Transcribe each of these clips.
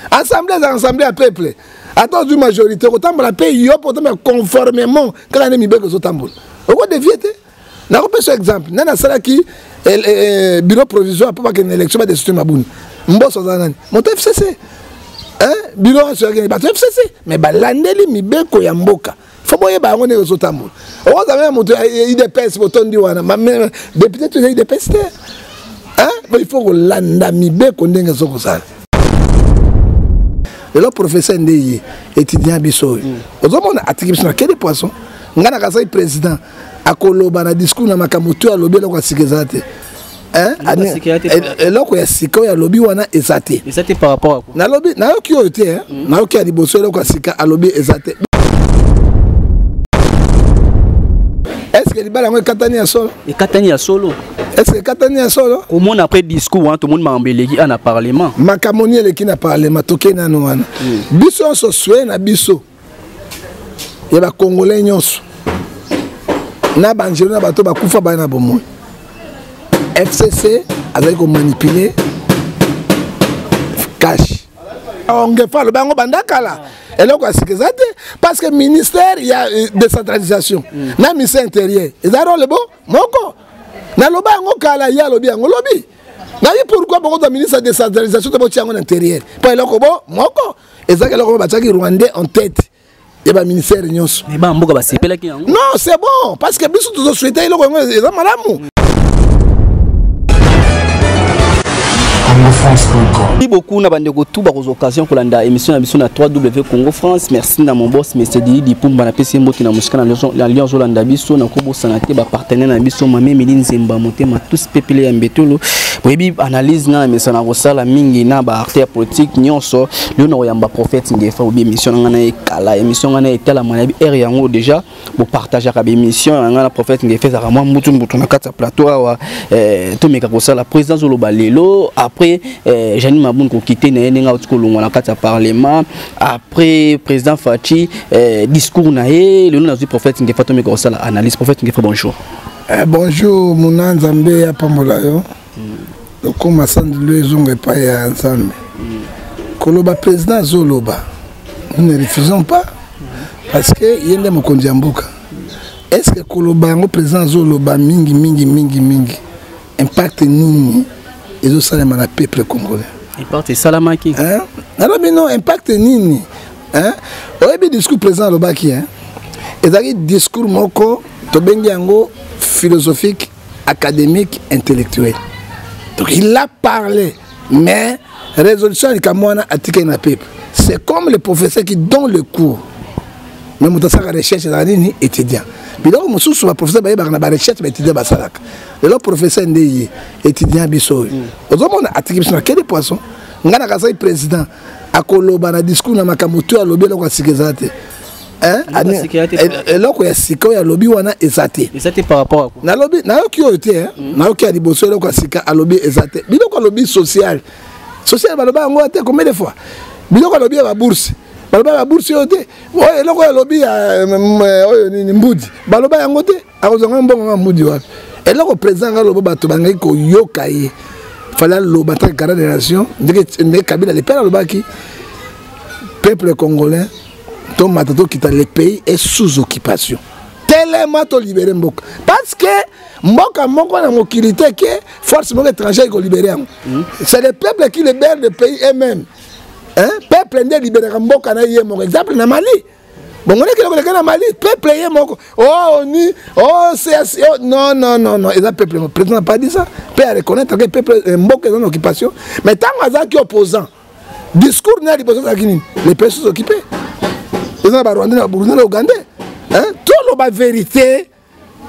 Assemblée eza assemblée ya peuple. Ata ozwi majorité okotambola mpe yo mpo otambola conformément kaka nde mibeko ezotambola. Okodevie te. Nakopesa exemple, nani asalaki eh, eh, bureau provisoire mpo bakende na élection badestitue Mabunda? Mboso aza nani? Moto FCC. Bureau asoyaki bato FCC, mais balandeli mibeko ya mboka. Fo boyeba yango ndenge ezotambola. Okozala na moto ya UDPS botondi wana, député to UDPS te. Il faut kolanda mibeko ndenge ezokozala. Lelo professeur nde ye étudiant biso oyo ozomona atiki biso na quai de poisson. Ngai nakasaki président akoloba na discours na makambo to alobi eloko ya sika eza te. Eloko ya sika oyo alobi wana eza te. Nalobi nayoki oyo te, nayoki ya liboso eloko ya sika alobi eza te. Est-ce que libala yango ekatani ya solo? Ekatani ya solo. Est-ce que ekatani ya solo? Komona après discours wana tomoni makambo eleki na parlement. Makambo nini eleki na parlement? Tokei nano wana. Biso nyonso souhait na biso ya ba Congolais nyonso na banjelo na bato bakufa baya na bomoi. FCC azali komanipuler cash. Ongefa alobi yango banda kala. Eloko ya sika eza te parce que ministère ya décentralisation na ministère intérieur eza rôle bo moko. Naloba yango kala, ye alobi yango lobi. Nayebi pourquoi bokozwa ministre ya décentralisation te botia yango na intérieur mpo eloko bo moko ezalaki eloko batiaki Rwandais en tête ya ba ministère nyonso. Mais ba mboka basepelaki yango. Non, c'est bon parce que biso tozo souhaiter eloko yango eza malamu. Merci beaucoup na bandeko tout bakozwa occasion kolanda émission na biso na 3W Congo France. Merci na mon boss Mr Didi Dipumba na pesi mbote na musika na Lyon zolanda biso na kobosana te ba partenaire na biso Mame Mili Nzemba motema tous pepele ya mbetolo. Boyebi analyse na mesa na kosala mingi na ba acteur politique nyonso. Leo na koyamba prophète Ngefa obi émission na ngana ekala émission ngana etala mana bi air yango déjà bo partager ka émission na ngana prophète Ngefa ezaka mwa mbutu mbutu na kati ya plateau awa tomeka kosala président zoloba lelo après Jeanine Mabunda kokite na ye ndenge auti kolongwa na kati ya parlement après président Fatshi discours na ye lelo nazwi prophète Ngefa tomeka kosala analyse. Prophète Ngefa, bonjour. Bonjour muna Nzambe ya pambola yo. Lokoma sandilo ezonga epai ya Nzambe. Koloba président azoloba, nous ne refusons pas parce que ye nde mokonzi ya mboka. Est-ce que koloba yango président azoloba mingi mingi mingi mingi impact nini ezosalema na peuple congolais? Impact esalamaki. Hein? Nalobi non, impact nini? Hein? Oyebi discours président alobaki, hein? Ezalaki discours moko tobengi yango philosophique, académique, intellectuel. Donc il a parlé, mais résolution ya mwana atikali na peuple. C'est comme le professeur qui donne le cours. Mais moto asalaka recherche ezalaka nini? Étudiant. Biloko mosusu ba professeur bayebaka na ba recherche ba étudiant basalaka. Lelo professeur nde ye étudiant biso oyo. Ozomona atiki biso na quai de poisson. Ngai nakasaki président akoloba na discours na makambo to alobi eloko ya sika eza te. Eloko ya sika oyo alobi wana eza te. Nalobi nayoki oyo te, nayoki ya liboso eloko ya sika alobi eza te. Biloko alobi social. Social baloba yango te combien de fois? Biloko alobi ya ba bourse. Baloba ba bourse oyo te. Oyo eloko oyo alobi ya oyo nini mbudi. Baloba yango te. Akozanga mbongo nga mbudi wapi? Eloko président nga loba bato bangai koyoka ye. Fallait aloba tant que garant des nations, ndenge Kabila le père alobaki peuple congolais tomata tokita, le pays est sous occupation. Tellement to libérer mboka parce que mboka moko na mokili te ke force moko étrangère eko libérer yango. C'est le peuple qui libère le pays eux-mêmes. Hein? Peuple nde libérera mboka na ye moko. Exemple na Mali. Bongo nde keloko leka na Mali, peuple ye moko. Oh ni, oh CAC, oh non non non non, eza peuple moko. Président n'a pas dit ça. Pe à reconnaître que peuple mboka eza na occupation. Mais tant azaki opposant, discours na liboso ezalaki nini? Les pays sont occupés. Eza na ba Rwandais, na ba Burundais, na Ougandais. Hein? Toloba vérité.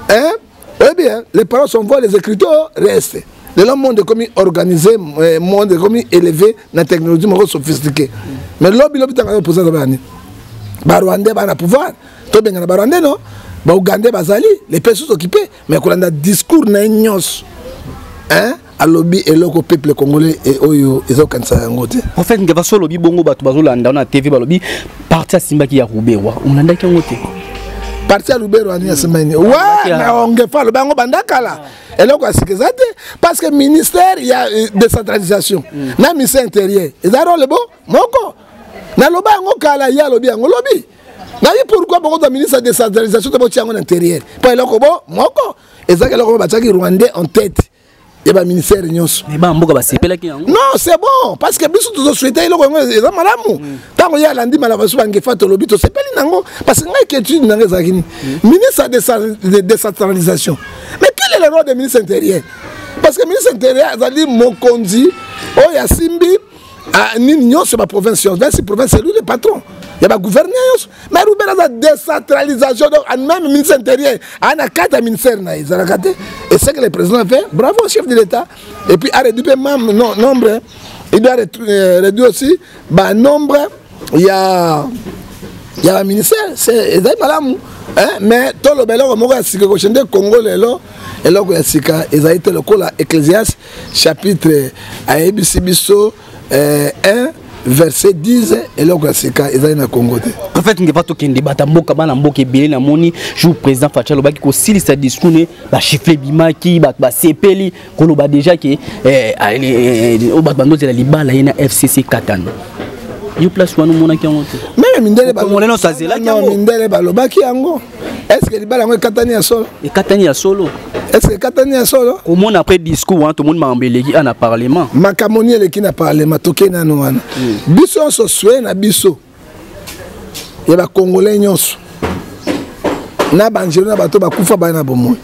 Hein? Eh bien, les paroles sont voix, les écritures restent. Le monde est comme organisé, monde est comme élevé dans la technologie moko sophistiquée. Mais lobi lobi tanga opposant ba ni. Ba Rwandais ba na pouvoir, to benga na ba Rwandais non. Ba Ougandais bazali, les pays sont occupés, mais kolanda discours na nyonso. Hein? Alobi eloko peuple congolais et oyo ezokanisa yango te. En fait, ngeva so lobi bongo bato bazolanda na TV balobi parti asimbaki ya Ruberwa. Olandaki yango te. Parti ya Lubero ani ya semaine wa na ongefa aloba yango banda kala. Eloko ya sika eza te, parce que ministère ya décentralisation na ministère intérieur eza role bo moko. Naloba yango kala, ye alobi yango lobi. Nayebi pourquoi bokozwa ministre ya décentralisation te, botia yango na intérieur, mpo eloko bo moko ezalaki eloko batiaki Rwandais en tête ya baministère nyonso. Mais bamboka basepelaki yango. Non, c'est bon, parce que biso tozosouhaite eloko yango eza malamu. Ntango ye alandi malamu, biso bangefa tolobi tosepeli nango, parce que ngai inquiétude nanga ezalaki nini? Ministre de décentralisation, mais quel est le rôle de ministre intérieur? Parce que ministre intérieur azali mokonzi oyo asimbi nini nyonso, baprovince nyonso, 26 province, c'est lui le patron ya bagouverneur nyonso. Mais Ruben aza décentralisation, donc même ministre intérieur aa na kati ya ministère na ye ezalaka te. Et ce que le président a fait, bravo au chef de l'État. Et puis a réduit mpe non, nombre, il doit réduire aussi banombre ya baministère, ezali malamu, hein? Mais toloba eloko moko ya sika ekochange Congo lelo, eloko ya sika ezali te. Lokola Ecclésiaste chapitre ayebisi biso 1 verset 10, eloko ya sika ezali na Congo te. En fait, ngefa tokende bata mboka, bana mboka ebele namoni jour président Fatshi alobaki kosilisa discours ne, bachiffre ebimaki, bato basepeli koloba déjà ke oyo bato bandozela libala ye na FCC katana. Yo place wana omonaki yango te? Même mindele. Congolais nyonso azelaki yango. Mindele balobaki yango. Est ce que libala yango ekatani ya solo? Ekatani ya solo. Est ce que ekatani ya solo? Komona après discours wana, tomoni makambo eleki a na parlement. Makambo nini eleki na parlement? Tokei nano wana. Biso nyonso swe na biso ya bacongolais nyonso na banjelo na bato bakufa baya na bomoi,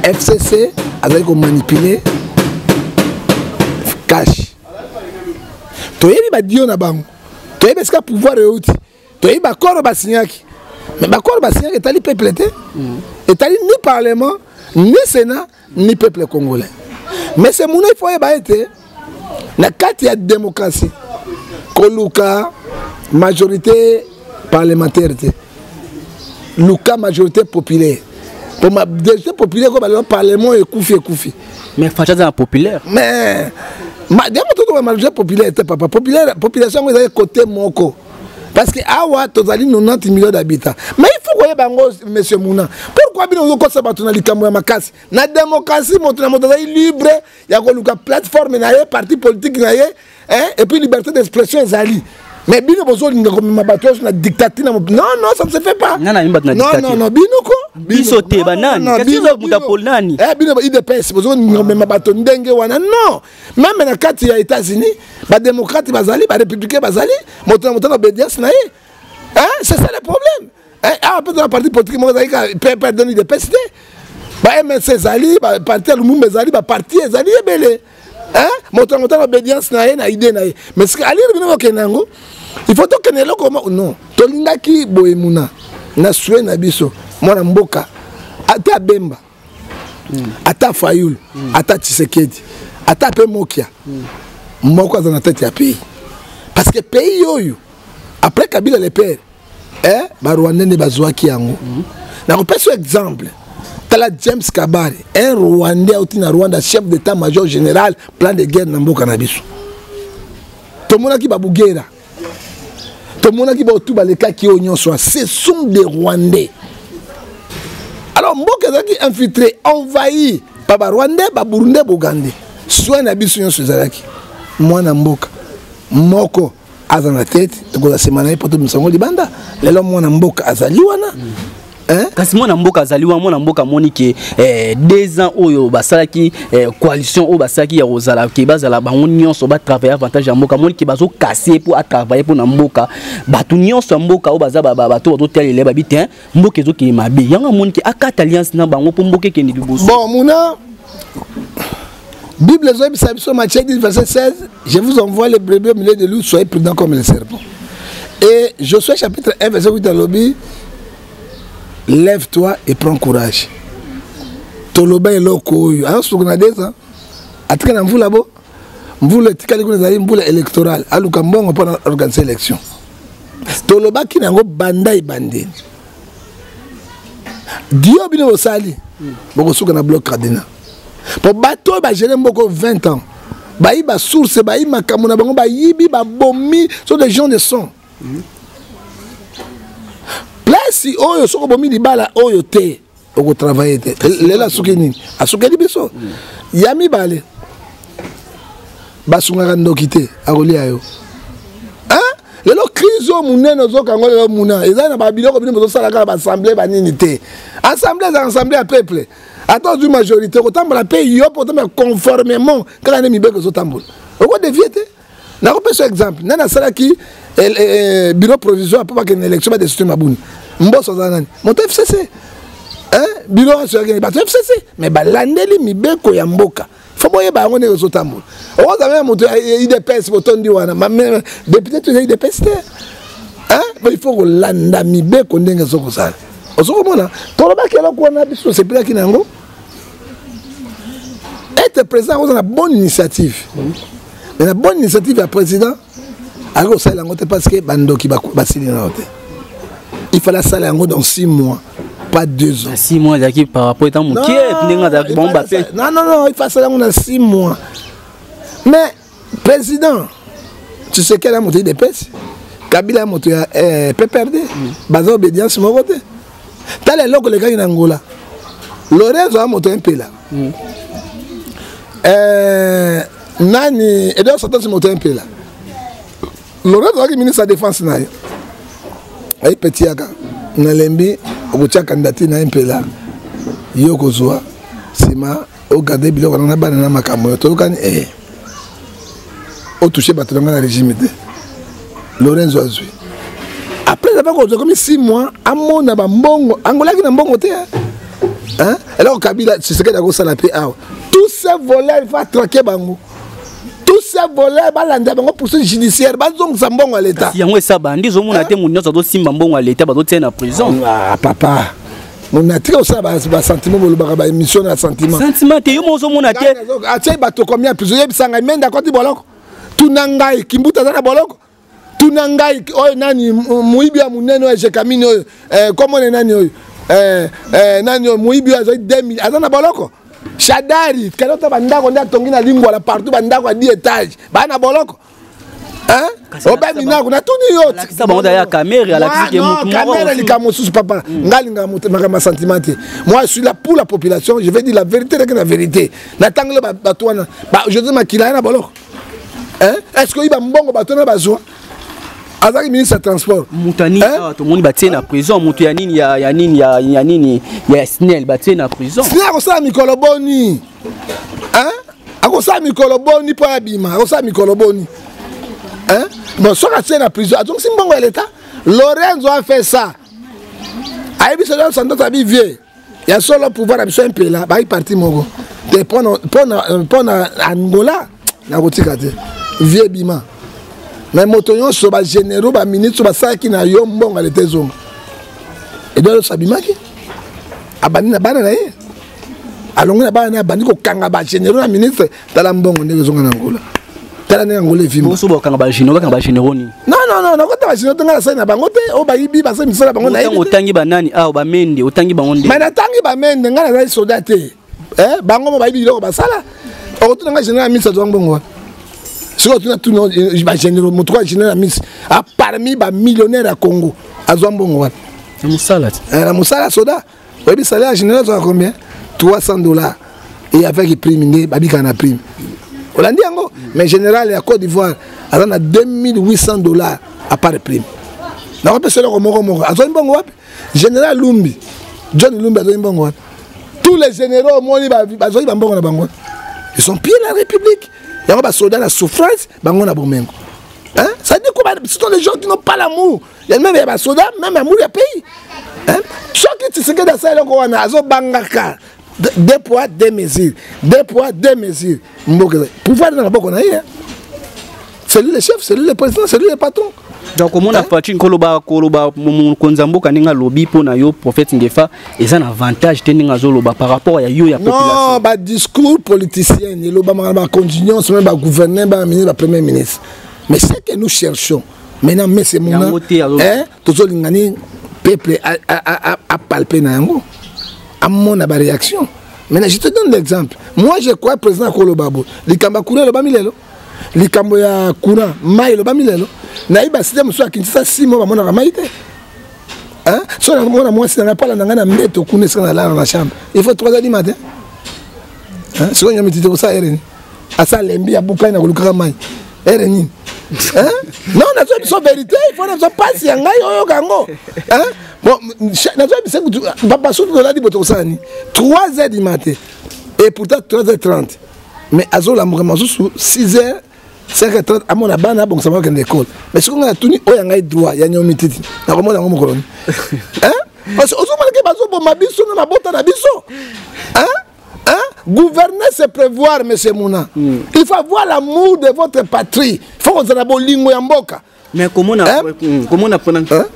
FCC azali komanipule cash. Toyebi badio na bango, toyebi esika pouvoir euti, toyebi bakoro basignaki. Mais bakoro basignaki etali peuple te, etali ni parlement, ni sénat, ni peuple congolais. Mais c'est muna, il faut oyeba ete na kati ya démocratie, koluka majorité parlementaire te, luka majorité populaire. Po majorité populaire ko baloba parlement ekufi, ekufi. Mais Fatshi aza na populaire. Mais yango totoba majorité populaire te, papa. Populaire, population yango ezali côté moko, parce que awa tozali 90 millions d'habitants. Mais il faut koyeba yango, monsieur Muna, pourquoi bino ozokosa bato na likambo ya makasi? Na démocratie, moto na moto azali libre ya koluka plateforme na ye, parti politique na ye, hein? Et puis liberté d'expression ezali. Mais bino bozolinga komema bato nyonso na dictature na non, non, ça ne se fait pas. Nani bato na Non, non, non, bino ko. Biso te, banani? Kasi moto apoli nani? Bino UDPS bozolinga komema bato ndenge wana. Non, même na kati ya États-Unis, badémocrate bazali, barépublicain bazali, moto na moto na obédience na ye, hein? C'est ça le problème, hein? Awa mpe tona parti politique moko ezali kaka PPRD, UDPS te. Ba MNC ezali, baparti ya Lumumba ezali, baparti ezali ebele, moto na moto na obédience na ye, na idée na ye. Mais sika alire bino bokende yango, il faut tokende eloko. Non, tolingaki boye muna na sue na biso mwana mboka, ata Bemba, ata Fayulu, ata Tshisekedi, ata mpe Mokia, moko aza na tête ya pays, parce que pays oyo après Kabila le père, eh, barwandais nde bazwaki yango. Nakopesa exemple, tala James Kabare, un Rwandais auti na Rwanda, chef d'état major général plan de guerre na mboka na biso. Tomonaki babugera, tomonaki baotu balekaki oyo nyonso, ce sont des Rwandais. Alors mboka ezalaki infiltré, envahi par barwandais, baburundais, bougandais. Soin na biso nyonso ezalaki mwana mboka moko aza na tete, tokozala nsima na ye mpo tobimisa yango libanda. Lelo mwana mboka azali wana. Kasi mwana mboka azali wana, mwana mboka amoni ke 2 ans oyo basalaki coalition oyo basalaki ya kozala ke bazala bango nyonso batravaille avantage ya mboka, amoni ke bazokase mpo atravaille mpo na mboka. Bato nyonso ya mboka oyo baza bato bazotalela babi te, mboka ezokende mabe. Yango amoni ke akata alliance na bango mpo mboka ekende liboso. Bon, muna, Bible ezoyebisa biso, Matthieu 10 verset 16: «Je vous envoie les brebis au milieu de loups, soyez prudents comme les serpents.» Et Josué chapitre 1 verset 8 alobi: «Lève-toi et prends courage.» Toloba eloko oyo azosuka na 2 ans, atika na mvula bo mvula etikali kuna, ezali mvula électorale, aluka mbongo mpona organiser élection. Tolobaki na yango banda ebandeli. Dio bino bosali, bokosuka na bloc cardinal, po bato oyo bagere mboka 20 ans, bayi basource, bayi makambo na bango, bayibi, babomi, sont des gens de sang. Place. Pasi oyo soki obomi libala oyo te, okotravaille te. Lelo asuki nini? Asukeli biso. Ya mibale, basungaka ndoki te, akolia yo. Lelo crise oyo monene ozokango lelo muna eza na babiloko bino bozosala kaka baassemblée banini te. Assemblée eza assemblée ya peuple. Ata ozwi majorité, okotambola mpe yo mpo otambola conformément kaka nde mibeko ezotambola, okodevie te. Nakopesa exemple, nani asalaki bureau provisoire mpo bakende élection, badestitue Mabuni? Mboso aza nani? Moto FCC. Bureau asoyaki bato FCC, mais balandeli mibeko ya mboka. Fo boyeba yango ndenge ezotambola. Okozala meme moto ya UDPS, botondi wana député to eza UDPS te. Il faut kolanda mibeko ndenge ezokozala. Ozokomona, tolobaki eloko wana, biso tosepelaki na yango ete président akoza na bonne initiative, mais na bonne initiative ya président akoki kosalela yango te parce que bandoki basili nano te. Il fallait asala yango dans 6 mois, pas 2 ans. 6 mois ezalaki par rapport etant mokie ndenge azalaki bango bape. Non, non, non, il faut asala yango na 6 mois. Mais président Tshisekedi ya moto UDPS, Kabila ya moto ya PPRD, baza obédience moko te. Tala eloko elekaki na Angola. Lorenzo ya moto ya Mpela, nani, Edouard Santos moto ya Mpela. Lorenzo azalaki ministre ya défense na ye, ayi peti yaka nalembi okotia candidature na ye Mpela, yo kozwa nsima ogarde biloko na bana na makambo oyo toyokani otouche bato na ngai na régime te. Lorenzo azwi après avoir kozwa komi 6 mois, amona bambongo angolaki na mbongo te. Eloko Kabila, Tshisekedi akosala mpe awa, tous ces voleurs, il faut traquer bango, tous ces voleurs, balanda bango, poursuite judiciaire, bazongisa mbongo ya leta. Yango esa bandi, ozomona te, moto nyonso azosimba mbongo ya leta bazotia na prison. Ah papa, natika kosala basentiment, bolobaka baémission na sentiment. Sentiment te, yo mo ozomona te. Atie bato combien prison? Yebisa ngai. Mende akoti boloko, tuna ngai. Kimbuta aza na boloko, tuna ngai. Oyo nani, moyibi ya monene oyo, Gécamines oyo, komone nani oyo, nani oyo, moyibi oyo azwaki 2000, aza na boloko. Shadari kalota, bandako nde atongi na Lingwala partout, bandako ya 10 étage, baa na boloko. Obemi nako natuni yo. Kamere likambo mosusu, papa. Nga alingaka makambo ya sentiment te. Moi, je suis là pour la population, je vais dire la vérité, reke na vérité. Natangeli bato wana, José Makila ya na boloko. Est ce que oyiba mbongo bato wana bazwa? Azalaki ministre ya transport. Moto ya nini awa tomoni batie na prison? Moto ya nini, ya nini, ya nini, ya SNEL batie na prison? SNEL akosala mikolo boni? Akosala mikolo boni mpo abima? Akosala mikolo boni? Bon, soki atie na prison, azongisi mbongo ya leta. Lorenzo a fait ça, ayebi soki Santos abi vie ya solo pouvoir na biso Mpela bayi parti moko te mpo na Angola. Nakotika te, vie bima. Mais moto nyonso, bagénéraux, baministre basalaki na yo mbongo ya leta ezonga. Edouard abimaki, abandi na bana na ye, alongwi na bana na ye, abandi kokanga bagénéraux na ministre. Tala mbongo ndenge ezonga na Angola, tala ndenge Angola evimba. Boso bakanga bagénéraux, bakanga bagénéraux nini? Non, non, non, nakota bagénéraux te. Ngai nasali na bango te. Oyo bayibi, basali misala bango. Nayebi otangi banani awa? Bamende, otangi bango nde. Mais natangi bamende, ngai nazali soda te. Bango mo bayibi biloko basala. Okotuna ngai général ministre azwanga mbongo wana? Soki otuna, tuna bagénéraux, moto kwa général ministre parmi bamillionnaire ya Congo azwa mbongo wana? Na mosala te. Na mosala soda, oyebi salaire ya général azwaka combien? 300 $ et avec prime nde babikaka na prime. Olandi yango? Mais général ya Côte d'Ivoire aza na 2800 $ à part prime. Nakopesa eloko moko moko, azwaki mbongo wapi? Général Lumbi, John Lumbi, azwaki mbongo wapi? Tous les généraux omoni bazwaki bambongo na bango, ils ont pillé la République. Yango basoda na souffrance, bango na bomengo. Hein? Ça dit quoi? Ce sont les gens qui n'ont pas l'amour. Il y a même ya soda, même amour ya pays. Hein? Soki Tshisekedi asala eloko wana, azobangaka deux poids deux mesures, deux poids deux mesures. Mboka, pouvoir na maboko na ye. C'est lui le chef, c'est lui le président, c'est lui le patron. Donc omona Fatshi koloba, koloba mokonzi ya mboka ndenge alobi mpo na yo, prophète Ngefa, eza na avantage te ndenge azoloba par rapport ya yo, ya population? Non, badiscours politicien elobamaka na bakonzi nyonso, même bagouverneur, baministre, bapremier ministre. Mais ce que nous cherchons maintenant, mais c'est mona tozolinga nini? Peuple apalpe na yango, amona baréaction. Maintenant, je te donne l'exemple. Moi, je crois président akoloba boye, likambo ya courant elobami lelo, likambo ya courant, mai elobami lelo. Nayebi basite mosusu ya Kinshasa, 6 mois bamonaka mai te. Soki nakomona mwasi na ngai pala na ngai na mbeto kuna esika nalala na chambre, il faut 3 heures du matin. Sikoyo nyomi tite kosala heure nini? Asa alembi, abukani na kolukaka mai heure nini? Non, nazwa biso vérité, il faut nazwa mpasi ya ngai oyoka yango. Bon, nazwa biso papa, soki tolali boto kosala nini 3 heures du matin, et pourtant 3 heures 30, mais azolamuka masusu 6 heures 5h30, amona bana, abongisa bango, akende ekole. Mais soki ngai natuni oyo ya ngai droit ya nyomi titi, nakomona yango mokolo nini? Parce que ozomona ke bazoboma biso na mabota na biso. Hein? Gouverner, c'est prévoir, monsieur Mouna. Il faut avoir l'amour de votre patrie. Il faut kozala bolingo ya mboka. Mais komona, komona,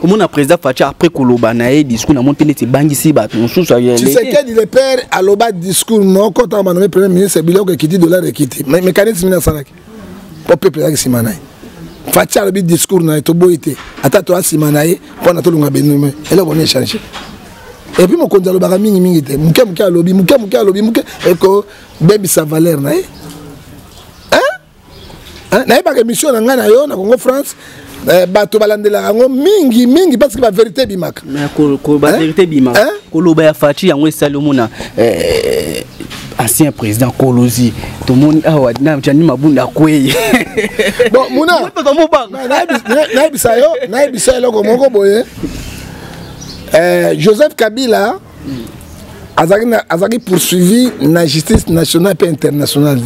komona président Fatshi après koloba na ye discours na moni mpe neti ebangisi bato mosusu. Tshisekedi le père aloba discours moko ntango banomi premier ministre, biloko ekiti, dollar ekiti, mécanisme nini asalaki po peuple ezalaki nsima na ye? Fatshi alobi discours na ye, toboyi te, ata toya nsima na ye mpona tolonga benome, eloko nini échange? Et puis mokonzi alobaka mingimingi te, moke moke alobi, moke moke alobi, moke ekobebisa valeur na ye. Nayebaka émission na ngai na yo na Congo France, bato balandelaka yango mingi mingi parce que bavérité ebimaka. Bavérité ebimaka. Koloba ya Fatshi yango esali omona ancien président Kolozi, tomoni awa na Jani Mabunda akwei. Bon, Muna, nayebisa yo, nayebisa eloko moko boye. Joseph Kabila azalaki poursuivi na justice nationale mpe internationale,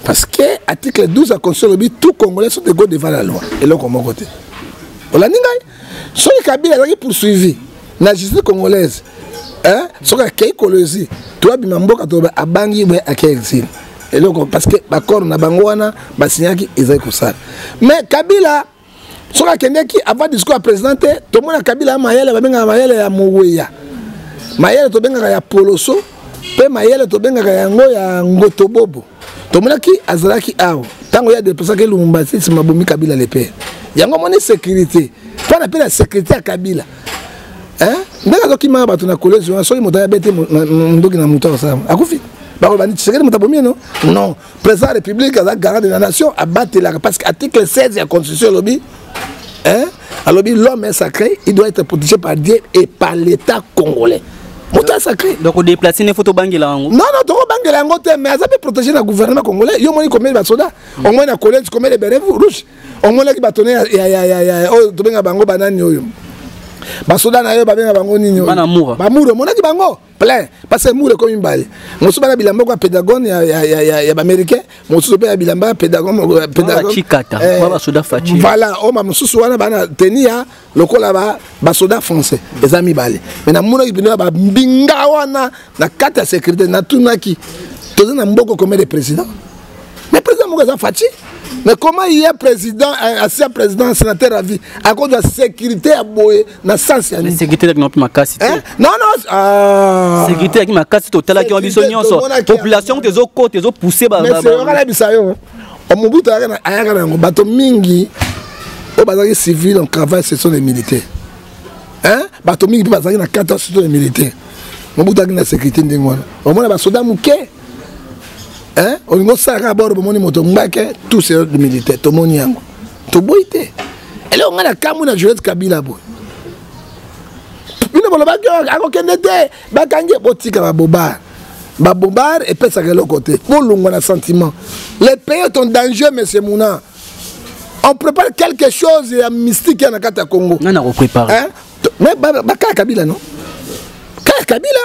parce que article 12 ya constitution elobi: tout Congolais sont égaux devant la loi. Eloko moko te olandi ngai. Soki Kabila azalaki poursuivi na justice congolaise, soki akei Kolwezi to abima mboka to abangi boye, akei exil, eloko, parce que baaccord na bango wana basignaki ezali kosala. Mais Kabila soki akendeki avant discours ya président te, tomona Kabila ya mayele babengaka mayele ya moweya, mayele tobengaka ya poloso, mpe mayele tobengaka yango ya ngotobobo. Tomonaki azalaki awa ntango ye adepesaki Lumumbashi, nsima bomi Kabila le père. Yango omoni sécurité mpona mpe na sécurité ya Kabila ndenge azokimaka bato na collège wana. Soki moto ayabete ndoki na moto, akosala akufi, bakoloba Tshisekedi moto abomi. No, non, président ya République aza garant de la nation, abatelaka, parce que article 16 ya constitution elobi, alobi: l'homme est sacré, il doit être protégé par Dieu et par l'État congolais. Moto ya sacré. Donc odéplace ne, faut tobangela yango? Non, non, tokobangela yango te, mais aza mpe protégé na gouvernement congolais. Yo moni combien basoda omoni na collège, combien de béret rouge omonaki? Bato ne oyo tobenga bango banani, oyo basoda na yo babenga bango nini? Bamura, omonaki bango plein, parce que mur ekomi mibale: mosusu bana bilamba oko ya Pentagone ya baaméricain, mosusu mpe ya bilamba ya Pentagone. Voilà, oyo bamosusu wana bana teni ya lokola basoda français, eza mibale. Mais namonaki bino ya bambinga wana na kati ya sécurité. Natunaki: toza na mboka combien de président? Mais président moko eza Fatshi. Mais comment il y a président, ancien président, sénateur à vie, à cause de la sécurité ya boye na sens ya nini? Sécurité ezalaki mpe makasi te. Non, non. Ah. Sécurité ezalaki makasi, totalaki wa biso nyonso, population te ezokota, ezopousse. Nayebisa yo, Mobutu ayaka na yango, bato mingi oyo bazalaki civil en cravate, ce sont des militaires, hein? Bato mingi mpe bazalaki na kati, ce sont des militaires. Mobutu ayaki na sécurité ndenge wana, omona basoda moke, olingi osala kaka bord, bomoni moto ngbake, tout c'est militaire. Tomoni yango, toboyi te. Eloko ngai nakamwi na Juliette Kabila boye, bino bolobaki akokende te, bakangi. Botika babobar, babobar epesaka eloko te. Bolongwa na sentiment, le pays est en danger, monsieur Mouna. On prépare quelque chose ya mystique ya na kati ya Congo. Nani akoprépare? Mais bakala Kabila, non, kala Kabila,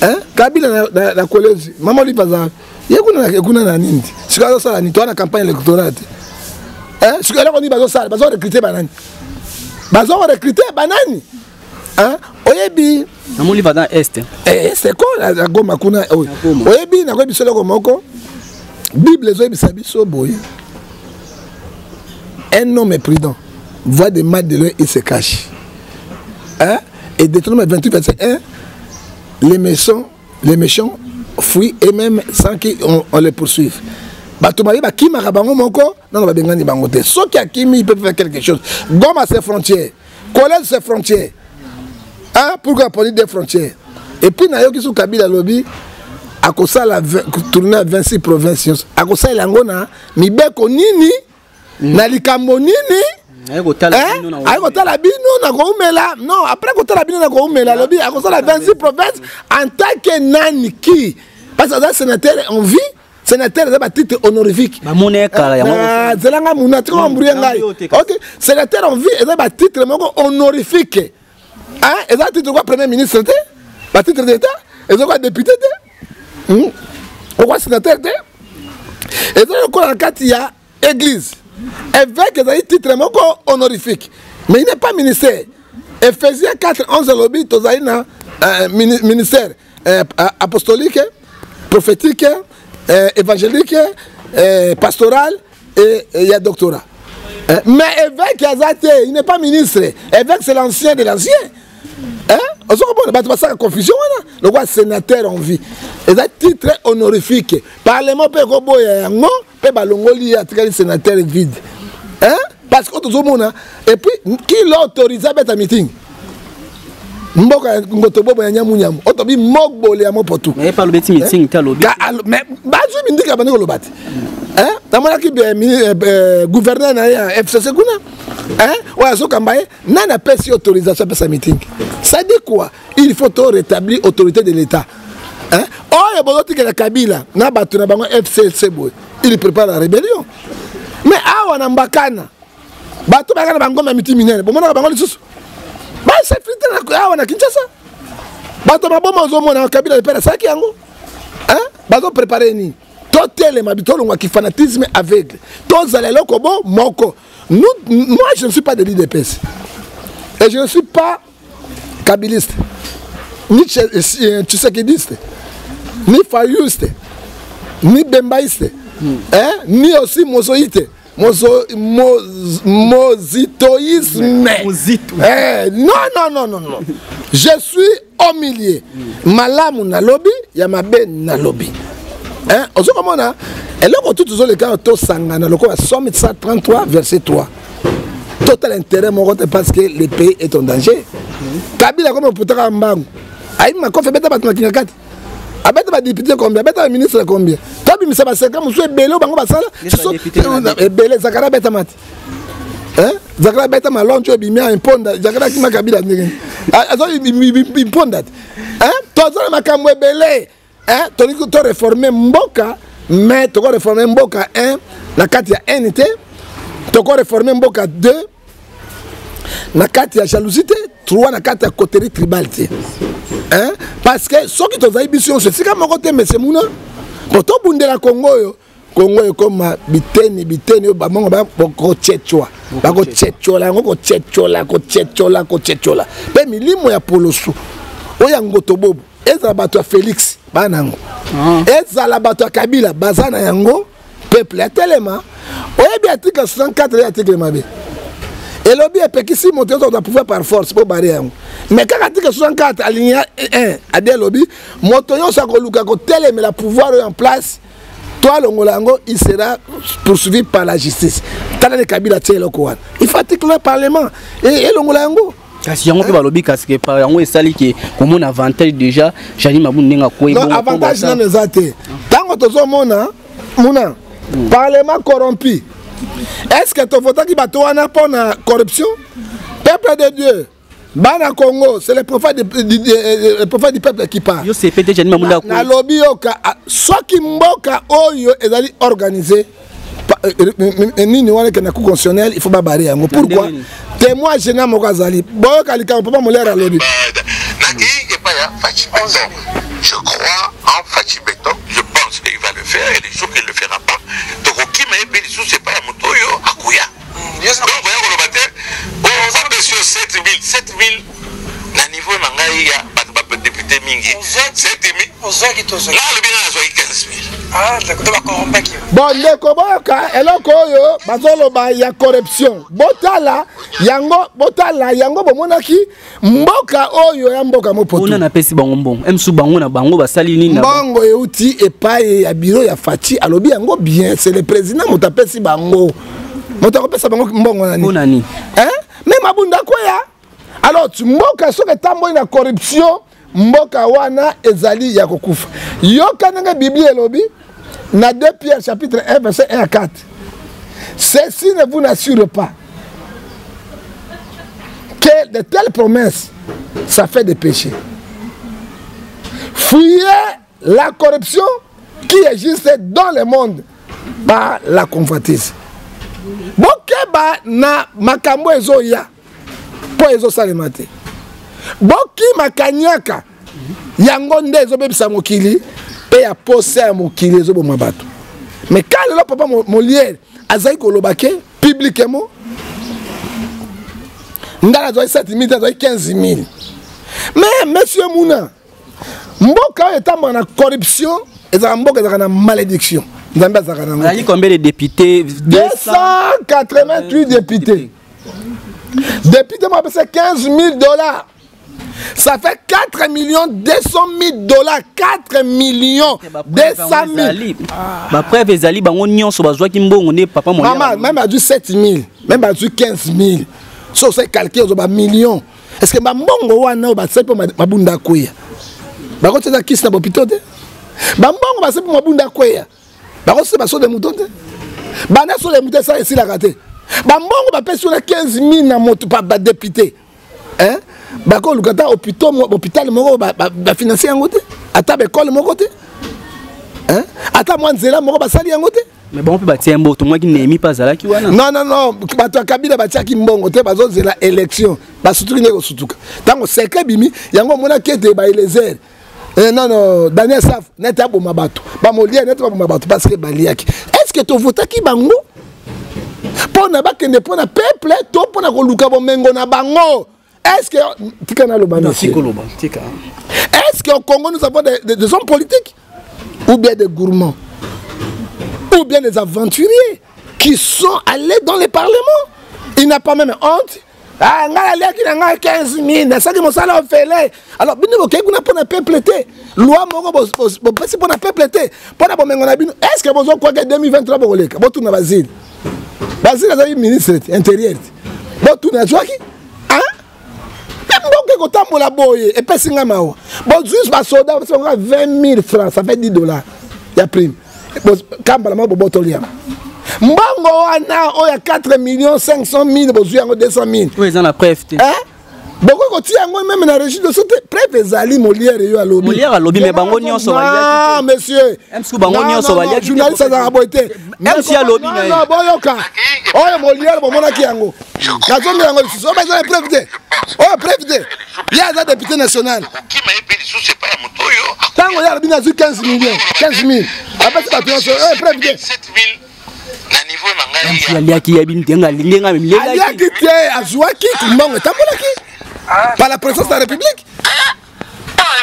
hein? Kabila na collège mama Olive aza ye kuna kuna na nini ti sikoyo azosala nini? Toa na campagne électorale te. Sikoyo eloko nini bazosala? Bazorecrute banani? Bazorecrute banani? Oyebi? Namoni baza na Est. Est ko na Goma kuna oyo. Oyebi, nakoyebi biso eloko moko, Bible ezoyebisa biso boye: un homme prudent voit des mal de loin, il se cache, hein? Et Deutéronome 28 verset 1: les méchants fuient eux-mêmes sans qu'on on les poursuive. Bato mabe bakimaka bango moko, nano babengani bango te. Soki akimi, il peut faire quelque chose. Goma ses frontières, collège ses frontières, hein? Pourquoi aponi des frontières? Et puis nayoki so Kabila alobi akosala tournée ya 26 provinces nyonso, akosalela yango na mibeko nini, na likambo nini? Aye kotala bino na koumela. Non, après kotala bino na koumela, alobi akosala 26 provinces en tant que nani qui? Parce que aza sénateur en vie. Sénateur eza batitre honorifique. Bamona ye kala yango. Zelanga muna tika embrouille ngai. Ok, sénateur en vie eza batitre moko honorifique. Hein, eza titre kwa premier ministre te, batitre d'état, eza kwa député te, Okwa sénateur te. Eza lokola na kati ya église. Évêque ezali titre moko honorifique, mais il n'est pas ministère. Ephésiens 4 11 alobi tozali na ministère apostolique, prophétique, évangélique, pastoral et il y a doctorat. Mais évêque aza te, il n'est pas ministre. Évêque, c'est l'ancien de l'ancien. Hein? Ozo comprendre, bato basaka confusion wana, lokola sénateur en vie. Eza titre honorifique. Parlement pe koboya yango, pe balongoli ye atikali sénateur vide. Hein? Parce que tozomona, et puis qui l'a autorisé à mettre un meeting? Mboka ngoto bobo ya nyamu nyamu. Otobi mogbole ya mopotu. Mais pas lobeti meeting ta lobi. Mais bazu mindika bandi koloba te. Hein? Namonaki bien gouverneur na ya FCC kuna. Hein? Oyo azokamba ye, nani apesi autorisation apesa meeting? Ça dit quoi? Il faut to rétablir autorité de l'État. Hein? Oyo bozotikela Kabila na bato na bango FCC boye. Il prépare la rébellion. Mais awa na Mbakana, bato bayaka na bangombe ya miti minene, bomonaka bango lisusu. Basefrite na awa na Kinshasa. Bato maboma ozomona Kabila le père asalaki yango. Hein? Bazo préparer nini? Totelema bitolongwa ki fanatisme aveugle. Tozala eloko bo moko. Nous, moi je ne suis pas de l'UDPS. Et je ne suis pas kabiliste, ni tshisekidiste, ni fayuste, ni bembaïste, hein? Ni aussi mozoïte. Mozitoïsme. Mozito. Eh, non, non, non, non, non. Je suis au milieu. Malamu na lobi, ya mabe na lobi. Hein? Ozo komona, eloko tout tozo leka to sangana lokola Psaume 133 verset 3. Total intérêt moko te parce que le pays est en danger. Kabila comme oputaka mbangu. Ayi makofi beta bato na Kingakati. Abeta ba député combien? Abeta ba ministre combien? Tobimisa ba 50 mosusu ebele oyo bango basala. Ebele Zakara beta mati. Hein? Zakara beta maloncho ebimi ya imponda. Zakara kima Kabila ndenge. Azo imponda. Hein? Tozala makambo ebele. Hein? Tolingi to réformer mboka, mais toko réformer mboka 1 na kati ya N te. Toko réformer mboka 2 na kati ya jalousie te, 3 na kati ya coterie tribale te. Hein? Parce que soki tozali biso nyonso esika moko te, monsieur Muna, po tobundela Congo oyo, Congo ekoma biteni biteni oyo bamongo ba bakochetchwa, bakochetchola yango, kochetchola, kochetchola, kochetchola. Pe milimo ya polosu oyo ya ngotobobo, ezala bato ya Félix bana yango, ezala bato ya Kabila baza na yango, peuple ya telema. Oyebi article 64 ya article mabe elobi epekisi moto nyonso kozwa pouvoir par force po bare yango, mais kaka article 64 alinéa 1 adi elobi moto nyonso akoluka kotelemela pouvoir oyo en place to alongola yango, il sera poursuivi par la justice. Tala ne Kabila tie eloko wana, il faut article na parlement elongola yango. Kasi yango mpe balobi kasi ke par yango esali ke komona avantage déjà Jeanine Mabunda ndenge akwei Non, bongo mpo avantage basala. nano eza te. Ntango tozomona muna parlement corrompu, est-ce que tovotaki bato wana mpona corruption? Peuple de Dieu, bana Congo, c'est le prophète le prophète du peuple qui parle. Yo c'est peut-être Jeanine Mabunda akwei. Nalobi yoka, soki mboka oyo ezali organisé, nini wana ekenda cour constitutionnelle, il faut babarrer yango. Na Pourquoi? ndenge nini? Témoin gênant moko azali. Boyoka likambo papa Molière alobi. Nakei epai ya Fatshi Béton. Je crois en Fatshi Béton. Je pense qu'il va le faire et le jour qu'il ne le fera pas, tokokima ye mpe lisusu epai ya moto oyo akoya. Donc, oya koloba te, oh, bapesi yo 7000, 7000 na niveau na ngai ya bato ba député mingi. 7000. Ozwaki to ozwaki? Nga alobi nga nazwaki 15000. Ah, d'accord, to bakorrompaki yo. Bon, ndeko boyoka eloko oyo bazoloba ya corruption. Botala yango, botala yango bomonaki mboka oyo ya mboka mopoto. Ona napesi bango mbongo. Msu bango na bango basali nini na bango? Mbongo euti epai ya bureau ya Fatshi, alobi yango bien, c'est le président moto apesi bango. Moto akopesa bango mbongo na nini? Mpona nini? Hein? Mais Mabunda kwea. Alors, tu mboka soki etamboli na corruption, mboka wana ezali ya kokufa. Yoka ndenge Biblia elobi na 2 Pierre chapitre 1 verset 1 à 4. Ceci ne vous n'assure pas. De telles promesses, ça fait des péchés. Fuyez la corruption qui existe dans le monde par la convoitise. Bokeba na makambo ezoya mpo ezosalema te. Bokima kanyaka yango nde ezobebisa mokili mpe ya posa ya mokili ezoboma bato. Mais quand lelo papa Molière azali koloba ke publiquement ngai nazwaki 7000 te, nazwaki 15 000. Mais monsieur Muna, mboka oyo etamboka na corruption ezalaka mboka ezalaka na malédiction. Nzambe azalaka nango. Azalaki combien de députés? 288 députés. Député moko apesa 15 000 $, ça fait 4 millions 200 000 $, 4 millions 200 000. Bapreuve ezali, bango nyonso bazwaki mbongo nde papa. Mama, même azwi 7 000, même azwi 15 000, so osali calcul, ozwa bamillion. Est ce que bambongo wana oyo basali mpo Mabunda akweya, bakotieza kisi na bopito te? Bambongo basali mpo Mabunda akweya, bakotia basaut de mouton te? Banda saut de mouton esala esilaka te. Bambongo bapesi wana 15 000 na moto, badéputé bakoluka ata hôpital moko bafinanse yango te, ata baekole moko te, ata mwa nzela moko basali yango te. Mais bango mpe batia mbongo, tomwaki Nehemi mpe azalaki wana. Non, non, non, bato ya Kabila batiaki mbongo te. Bazozela élection, basutuki ndenge kosutuka. Ntango secret bimi, yango omonaki ete baelezer, non, non, Daniel Saf nete aboma bato, bamolia nete baboma bato, parce que baliaki. Est ce que tovotaki bango mpo na bakende mpo na peuple to mpo na koluka bomengo na bango? Est ce que, tika naloba, monsieur, est ce que au Congo nous avons des hommes politiques ou bien des gourmands ou bien des aventuriers qui sont allés dans les parlements? Il n'a pas même honte. Ah, ngai aliaki na ngai 15 000, nasalaki mosala ofele. Alors bino bokei kuna mpo na peuple te, loi moko bopesi mpo na peuple te, mpo na bomengo na bino. Est ce que bozokwaka 2023 bokoleka? Botuna Basile. Basile azali ministre te, intérieur te. Botuna azwaki mpe mboka ekotambola boye. Epesi ngai mawa. Bozwi basoda, bapesi bango 20 000 francs, ça fait 10 $ ya prime. Kambala moko bobotoli yango. Mbongo wana oyo ya 4 millions 500 000, bozwi yango 200 000. Oyo eza na preuve te. Bokoki kotia yango même na registre so te. Preuve ezali, Molière yo alobi. Molière alobi, mais bango nyonso. Baliaki. Monsieur, MC, bango nyonso baliaki. Journaliste azalaka boye te. MC alobi na ye. Boyoka oyo Molière, bomonaki yango, nazongi yango lisusu. Oyo baza na preuve te, oyo preuve te. Ye aza député national. Ntango ye alobi nazwi 15 millions, 15 000 apesi bato nyonso, oyo preuve te. Aliaki, yebi ndenge ndenge. Aliaki te, azwaki mbongo etambolaki par la présidence de la République.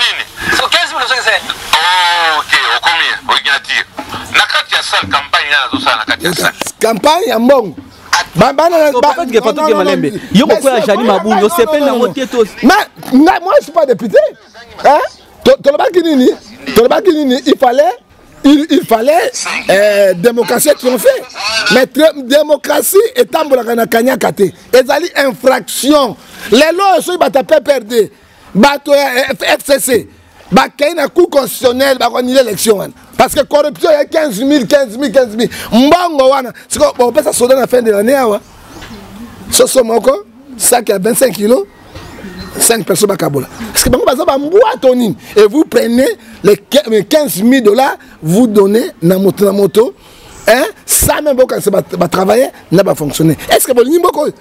Nini? Ok, okomi ordinateur na kati ya salle campagne nga nazosala na kati ya salle. Campagne ya mbongo. Patoke Malembe, yo kokoya Jani Mabundu, osepeli nango te to? Mais moi, je suis pas député, hein? Tolobaki nini? Tolobaki nini? Il fallait démocratie triompher. Mais démocratie etambolaka na kanyaka te, ezali infraction. Lelo oyo soki bato ya PPRD, bato ya FCC bakei na Cour constitutionnelle, bakoannuler élection wana, parce que corruption ya 15 000, 15 000, 15 000, mbongo wana sikoyo bokopesa soda na fin de l'année awa soso moko, sac ya 25 kilos, 5 personnes bakabola. Parce que bango baza bambwa to nini? Et vous prenez les 15 000 $, vous donnez na moto na moto, hein, ça même bokanisa batravailler na bafonctionnaire. Est ce que bolingi mboka oyo?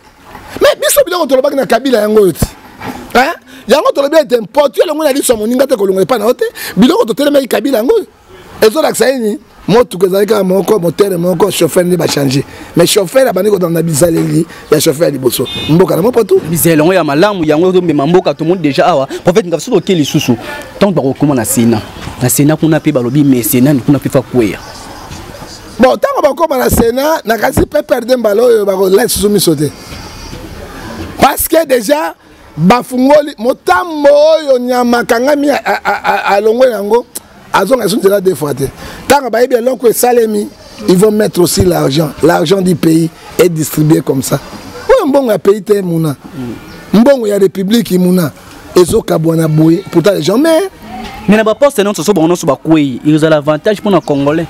Mais biso biloko tolobaki na Kabila, yango oyo ti, hein? Yango tolobi ete mpoto elongo na liso ya moninga te, kolongo epai na yo te. Biloko totelemaki Kabila, yango oyo ezolakisa nini? Motuka ezali kaka moko, moteur moko, chauffeur nde bachange. Mais chauffeur abandi kozala na bizaleli ya chauffeur ya liboso. Mboka na mopotu. Bizaleli yango ya malamu, yango ezomema mboka. Tomoni déjà awa prophète Ngafi. Soki toke lisusu, ntango bakokóma na Sénat, na Sénat kuna mpe balobi, mais Sénat kuna mpe fa kweya. Bon, ntango bakóma na Sénat, nakasi PPRD mbala oyo bakolai susu miso te, parce que déjà bafungoli motambo oyo nyama akangami, alongwe yango, azonga esu nzela deux fois te. Ntango bayebi eloko esalemi, ils vont mettre aussi l'argent. L'argent du pays est distribué comme ça. Oyo mbongo ya pays te, muna mbongo ya république, muna ezokabwana boye. Pourtant les gens mais Mais na baposte nyonso, so bango nyonso bakwei, ezala avantage mpona Congolais?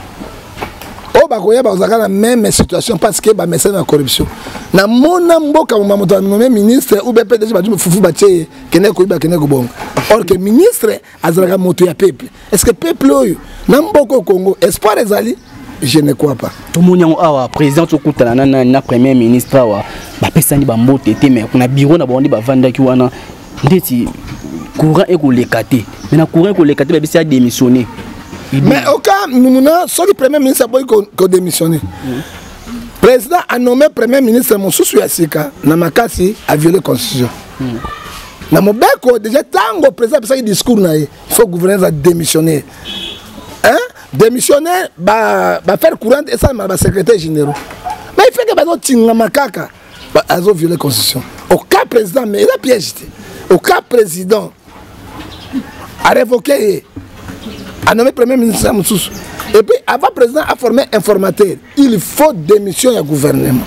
Oyo bakoya, bazalaka na même situation, parce que bamesana na corruption. Namona mboka moma moto anommé ministre ou bien PDG, batu fufu batie ye, kende koyiba, kende kobonga. Or que ministre azalaka moto ya peuple. Est ce que peuple oyo na mboka Congo espoir ezali? Je ne crois pas. Tomoni yango awa, président tokutana na premier ministre awa, bapesani bambote te, mais na bureau na bango nde bavandaki wana, ndeti courant ekoleka te, mais na courant ekoleka te, babisi adémissionner. Mais au cas muna, soki premier ministre aboyi kodémissionner, président a nommé premier ministre mosusu ya sika na makasi, a violé constitution. Na mobeko déjà, ntango président apesaki discours na ye, il faut gouverneur adémissionner, hein? Démissionner, baaffaire courante esalema na basecrétaire généraux, mais il fait que bazotingama kaka, azovioler constitution. Au cas président, mais eza piège te, au cas président arévoqué ye, anommé premier ministre mosusu, et puis avant président a formé informateur, il faut démission ya gouvernement,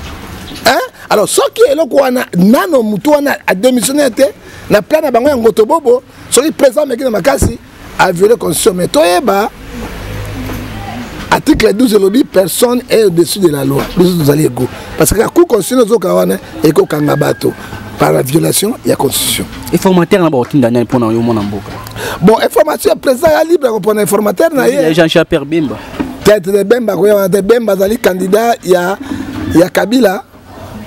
hein? Alors soki eloko wana nano mutu wana adémissionné te na plan na bango ya ngoto bobo, soki président ameki na makasi, aviolé constitution. Mais toyeba article 12 elobi: personne est au-dessus de la loi. Biso tozali égaux, parce que cour constitutionnelle ozoka wana ekokanga bato par la violation ya constitution. Informateur na bakotinda nani mpona yo mwana mboka? Bon, information ya président ya libre akopona informateur na ye. Jean Pierre Bemba. Tete, Bemba akoya wana te. Bemba azali candidat ya Kabila,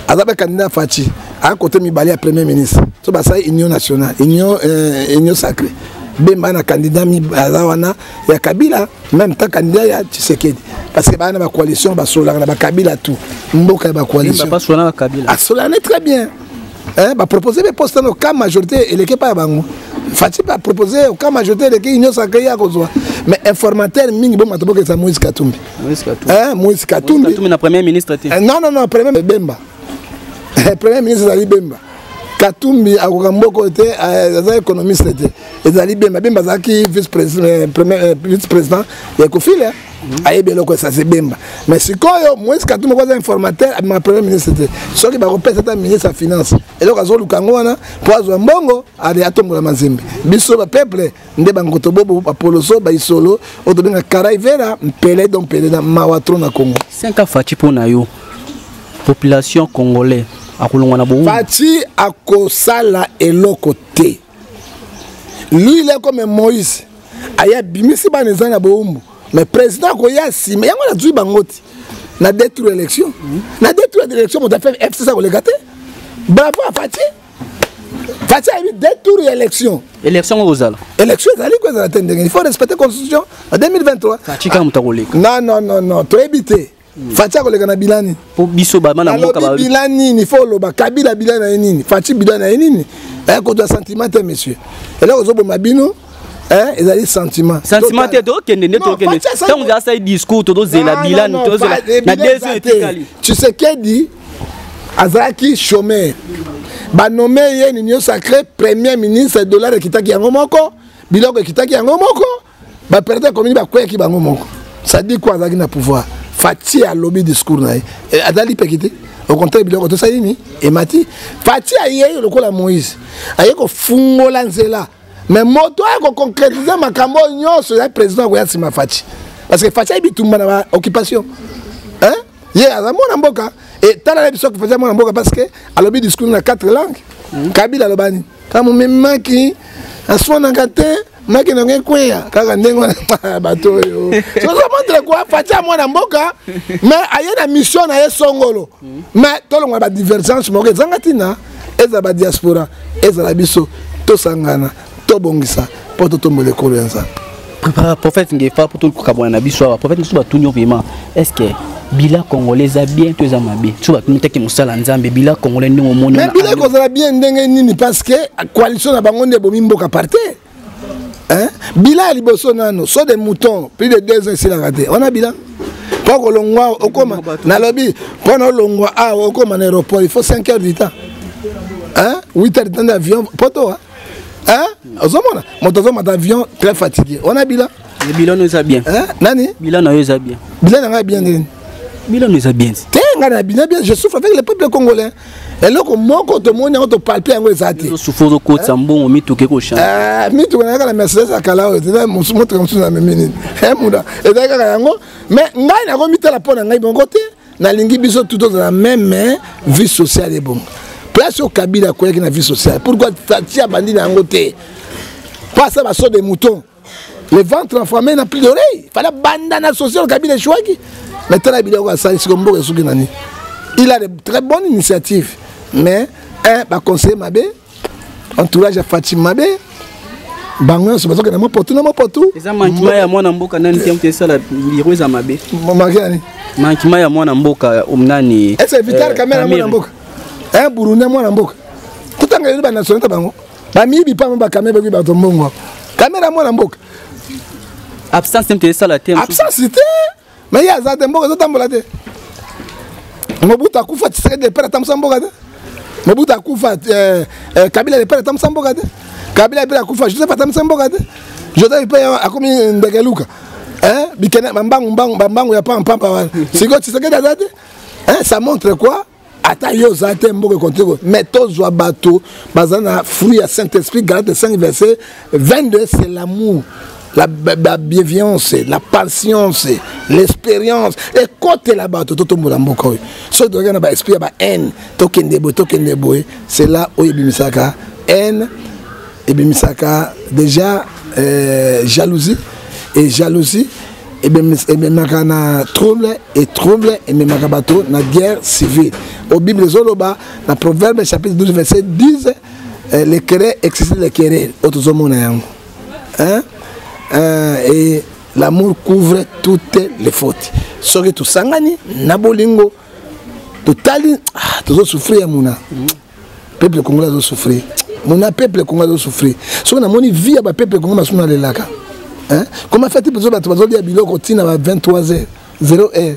aza mpe candidat ya Fatshi, aya kote mibale ya premier ministre. So basali union nationale, union sacrée, Bemba na candidat aza wana ya Kabila, même temps candidat ya Tshisekedi, parce que baya na bacoalition, basololaka na bakabila tout mboka ya bacoalition. Asololaka très bien, hein, bapropose mpe poste na oka majorité eleki epai ya bango. Fatshi mpe apropose oka majorité eleki, union sacrée ya kozwa. Mais informateur mingi bomata bokesa Moïse Katumbi. Moïse Katumbi. Na premier ministre te? Non, non, non, premier Bemba, premier ministre ezali Bemba. Katumbi akoka mboka te, aza économiste te. Ezali Bemba. Bemba azalaki vice président ya Ekofile, ayebi eloko esasi Bemba. Mais sikoyo Moïse Katumbi aza informateur, abimaka premier ministre te. Soki bakopesa ata ministre ya finance, eloko azoluka yango wana mpo azwa mbongo, ale atombola Mazembe. Biso bapeuple nde bangoto bobo, bapoloso, baisolo oyo tobenga karaivera mpele don mpele na mawa trop na Congo. 5 Fatshi, mpo na yo, population congolais akolongwa na bongo? Fatshi akosala eloko te. Lui, il est comme Moïse, aya bimisi bana eza na bowumbu. Mais président akoya nsima yango nazwi bango ti na deux tours élection, na deux tours d'élection, moto afe FCC akoleka te. Bravo a Fatshi. Fatshi ayebi deux tours ya élection. Élection ngo kozala? Élection ezali ko ezala te ndenge il faut respecter constitution en 2023. Fatshi kaka moto akoleka? Non, non, non, non, toyebi te. Fatshi akoleka na bilan nini? Po biso bana mboka. Nalobi bilan nini? Faut oloba Kabila bilan na ye nini, Fatshi bilan na ye nini. Kozwa sentiment te, monsieur. Eloko ozoboma bino ezali sentiment. Sentiment te, tokende nde tokende. Ntango ozala asali discours, tozozela bilan, tozela na 2 ans etikali. Tshisekedi azalaki chômeur, banommé ye union sacrée premier ministre, dollar ekitaki yango moko, biloko ekitaki yango moko, baperte commune bakweyaki bango moko. Ça dit quoi? Azalaki na pouvoir. Fatshi alobi discours na ye, azali peki te. Au contraire, biloko tosali nini emati. Fatshi ayei lokola Moïse, aye kofungola nzela, mais moto aye koconcrétise makambo oyo nyonso ezali président akoya nsima Fatshi, parce que Fatshi ayebi tumba na baoccupation, hein? Ye aza mwana mboka. E tala na biso, Fatshi mwana mboka, parce que alobi discours na quatre langues. Kabila aloba nini? Kama momemaki aswanaka te, maki nango ekweya kaka ndenge wana. Bato oyo sozomontre kwa Fatshi ya mwana mboka, mais aye na mission na ye songolo. Mais tolongola badivergence moko ezanga ntina, ezala badiaspora, ezala biso, tosangana, tobongisa mpo totombola ekolo ya Nzambe. Prophète Ngefa, po tokabwana na biso awa, prophète, mosusu batuni yo vraiment: est ce que bilan congolais eza bien to eza mabe? So batuni teke mosala Nzambe, bilan congolais ndenge omoni? Mais bilan ekozala bien ndenge nini? Parce que coalition na bango nde ebomi mboka par te, hein? Bilan ya liboso nano, saut de mouton, plus de 2 ans esilaka te. Wana bilan mpo kolongwa okoma, nalobi mpona olongwa awa okoma na aéroport, il faut 5 heures du temps, hein? 8 heures du temps d'avion poto, hein? Ozomona moto azomata avion très fatigué, wana bilan? Bilan no eza bien? Hein? Nani? Bilan na yo eza bien? Bilan na ngai bien ndenge? Bilan no eza bien? Te, ngai na bilan bien, je souffre avec le peuple congolais. Eloko moko tomoni yango, topalpe yango, eza te. Ozosufa, ozokotisa mbongo, mituka ekochange. Mituka na kaka na Mercedes ya kala oyo, eza motuka mosusu na memi nini muda, ezali kaka yango. Mais ngai nakomitala mpo na ngai moko te. Nalingi biso tout tozala même vie sociale ebonga. Place oyo Kabila akweyaki na vie sociale, pourquoi tia bandi na yango te? Pas ça, basaut de mouton. Le ventre enflammé n'a plus d'oreille. Fallait banda na social, Kabila échouaki. Mais tala biloko asali siko mboka esuki nani. Il a de très bonnes initiatives, mais un ba conseiller mabe, entourage ya Fatshi mabe, bango nyonso bazokende mopotu na mopotu. Eza manquement ya mwana mboka nani te moto esala biro eza mabe. Manque nani? Manquement ya mwana mboka nani? Est-ce Vital Kamerhe mwana mboka? Un Burundais mwana mboka. Totanga yeli ba nationalité bango. Bamiyibi pamba bakame bakoki bato mbongo. Kamerhe mwana mboka. Absence te moto esala te. Absence te. Mais ye aza te, mboka ezotambola te. Mobutu akufa, Tshisekedi le père atambusa mboka te. Mobutu akufa, Kabila le père atambusa mboka te. Kabila le père akufa, Joseph atambusa mboka te. Joseph mpe akomi ndekeluka. Bikene bambangu mbangu bambangu ya pampa pampa wana. Sikoyo Tshisekedi aza te. Ça montre quoi? Ata yo oza te, mboka ekontinue. Mais tozwa bato baza na fruit ya Saint-Esprit. Galate 5 verset 22, c'est l'amour, la bienveillance, la patience, l'espérance. Ekotela bato totombola mboka oyo. Soki tozalaki na baesprit ya ba haine, tokende boye, tokende boye, c'est là oyo ebimisaka haine, ebimisaka déjà jalousie, et jalousie ememaka na trouble, et trouble ememaka bato na guerre civile. Au Bible ezoloba na Proverbe chapitre 12 verset 10, les querelles excitent les querelles. Oyo tozomona yango. Hein? Et l'amour couvre toutes les fautes. Soki tosangani na bolingo, totali, tozosouffrir ya mona. Peuple congolais azosouffrir. Mona peuple congolais azosouffrir. Soki namoni vie ya ba peuple congolais masumu nalelaka. Hein? Comment fait-il pour bato bazolia biloko ntina ba 23 heures, 0 heure,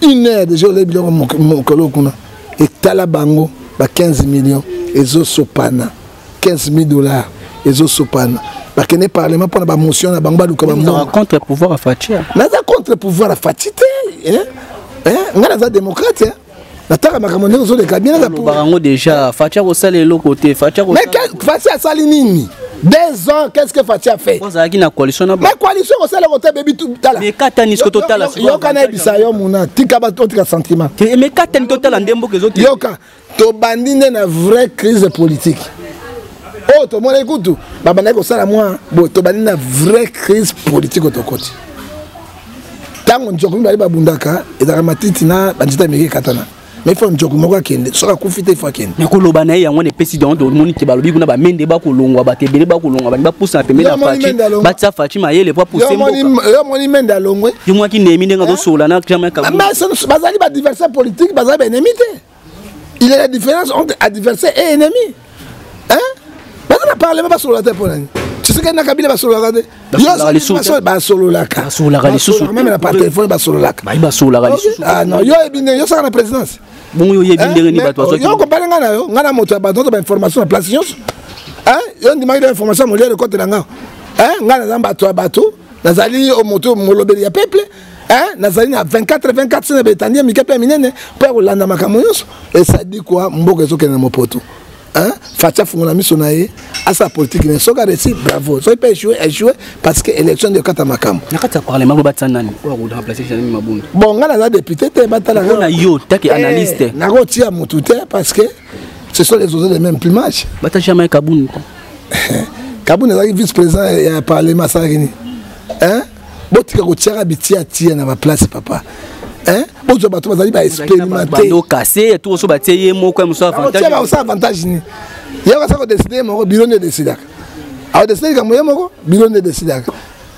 1 heure déjà olia biloko mokolo kuna. Etala bango ba 15 millions ezosopana, 15 000 dollars ezosopana. Bakende parlement mpona ba motion na bango, baluka ba mbongo. Contre pouvoir ya Fatshi. Naza contre pouvoir ya Fatshi te, hein? Hein? Nga naza démocrate, hein? Nataka makambo ndenge ozoleka bien, naza pour- Bango déjà Fatshi akosala eloko te. Fatshi Mais Fatshi asali nini? 2 ans, qu'est-ce que Fatshi a fait? Ozalaki na coalition na Mais coalition kosala eloko te, baby, tu tala. Mais katani siko totala sikoyo Yoka na yebisa yo muna, tika bato, otika sentiment. Te, mais katani totala nde mboka ezote. Yoka, tobandi nde na vraie crise politique. Oyo tomonaki kutu babandaki kosala mwa boye, tobandi na vraie crise politique oyo tokoti. Ntango nzoko mibale babundaka, ezalaka matiti na banzete ya mike ekatana. Mais il faut nzoko moko akende, soki akufi te, il faut akende. Mais koloba na ye yango wana epesi donc tomoni ke balobi kuna bamende bakolongwa, bato ebele bakolongwa, balingi bapusa pembeni ya Yo moni Fatshi, Mende alongwa. batia Fatshi mayele po apuse Yo mboka. moni Mende alongwe. Yo mwaki Néhémie ndenge azosola na Jean-Marc Kabund. Mais bazali ba adversaire politique, bazali ba ennemi te. Il y a la différence entre adversaire et ennemi. Hein? Baza na parlement basolola te mpo nani? Tshisekedi na Kabila basololaka te. Basololaka Yo lisusu te. basololaka. Basololaka lisusu Basololaka même na par téléphone basololaka. Bayi basololaka lisusu. Ah non, yo yebi ndenge, yo saka na présidence. Bongo yo yebi Hein? ndenge nini Mais bato bazwaki yo kompare nga na yo, nga na moto ya bato, ba information na place nyonso. Hein? Yo ndimaki ba information moliere kote na nga. Hein? Nga naza bato ya bato, nazali o moto molobeli ya peuple. Hein? Nazali na 24 24 na betandi ya mike pe ya minene po ya kolanda makambo nyonso. Et ça dit quoi? Mboka ezokende na mopoto. Hein? Fatshi afungola miso na ye, asala politique na ye. Soki a réussi, bravo. Soki pe échoué, échoué, parce que élection nde ekata makambo. Na kati ya parlement, bo batia nani oyo akoda remplacer Jeanine Mabunda? Bon, nga naza député te, batala Mpona nga. yo, taki analyste. Nakotia motu te parce que ce sont les oiseaux de même plumage. Bata Jean-Marc Kabund. Kabund azalaki vice-président ya parlement, asalaki nini? Hein? Botika kotiaka bitia tia na ba place, papa. Hein? Bozwa bato bazali ba expérimenté. Bando cassé, tout oso batie ye moko ya mosu avantage. Bakotia ba osa avantage ni. Ye akasa ko décider moko, bureau nde décidaka. Awa décider likambo ye moko, bureau nde décidaka.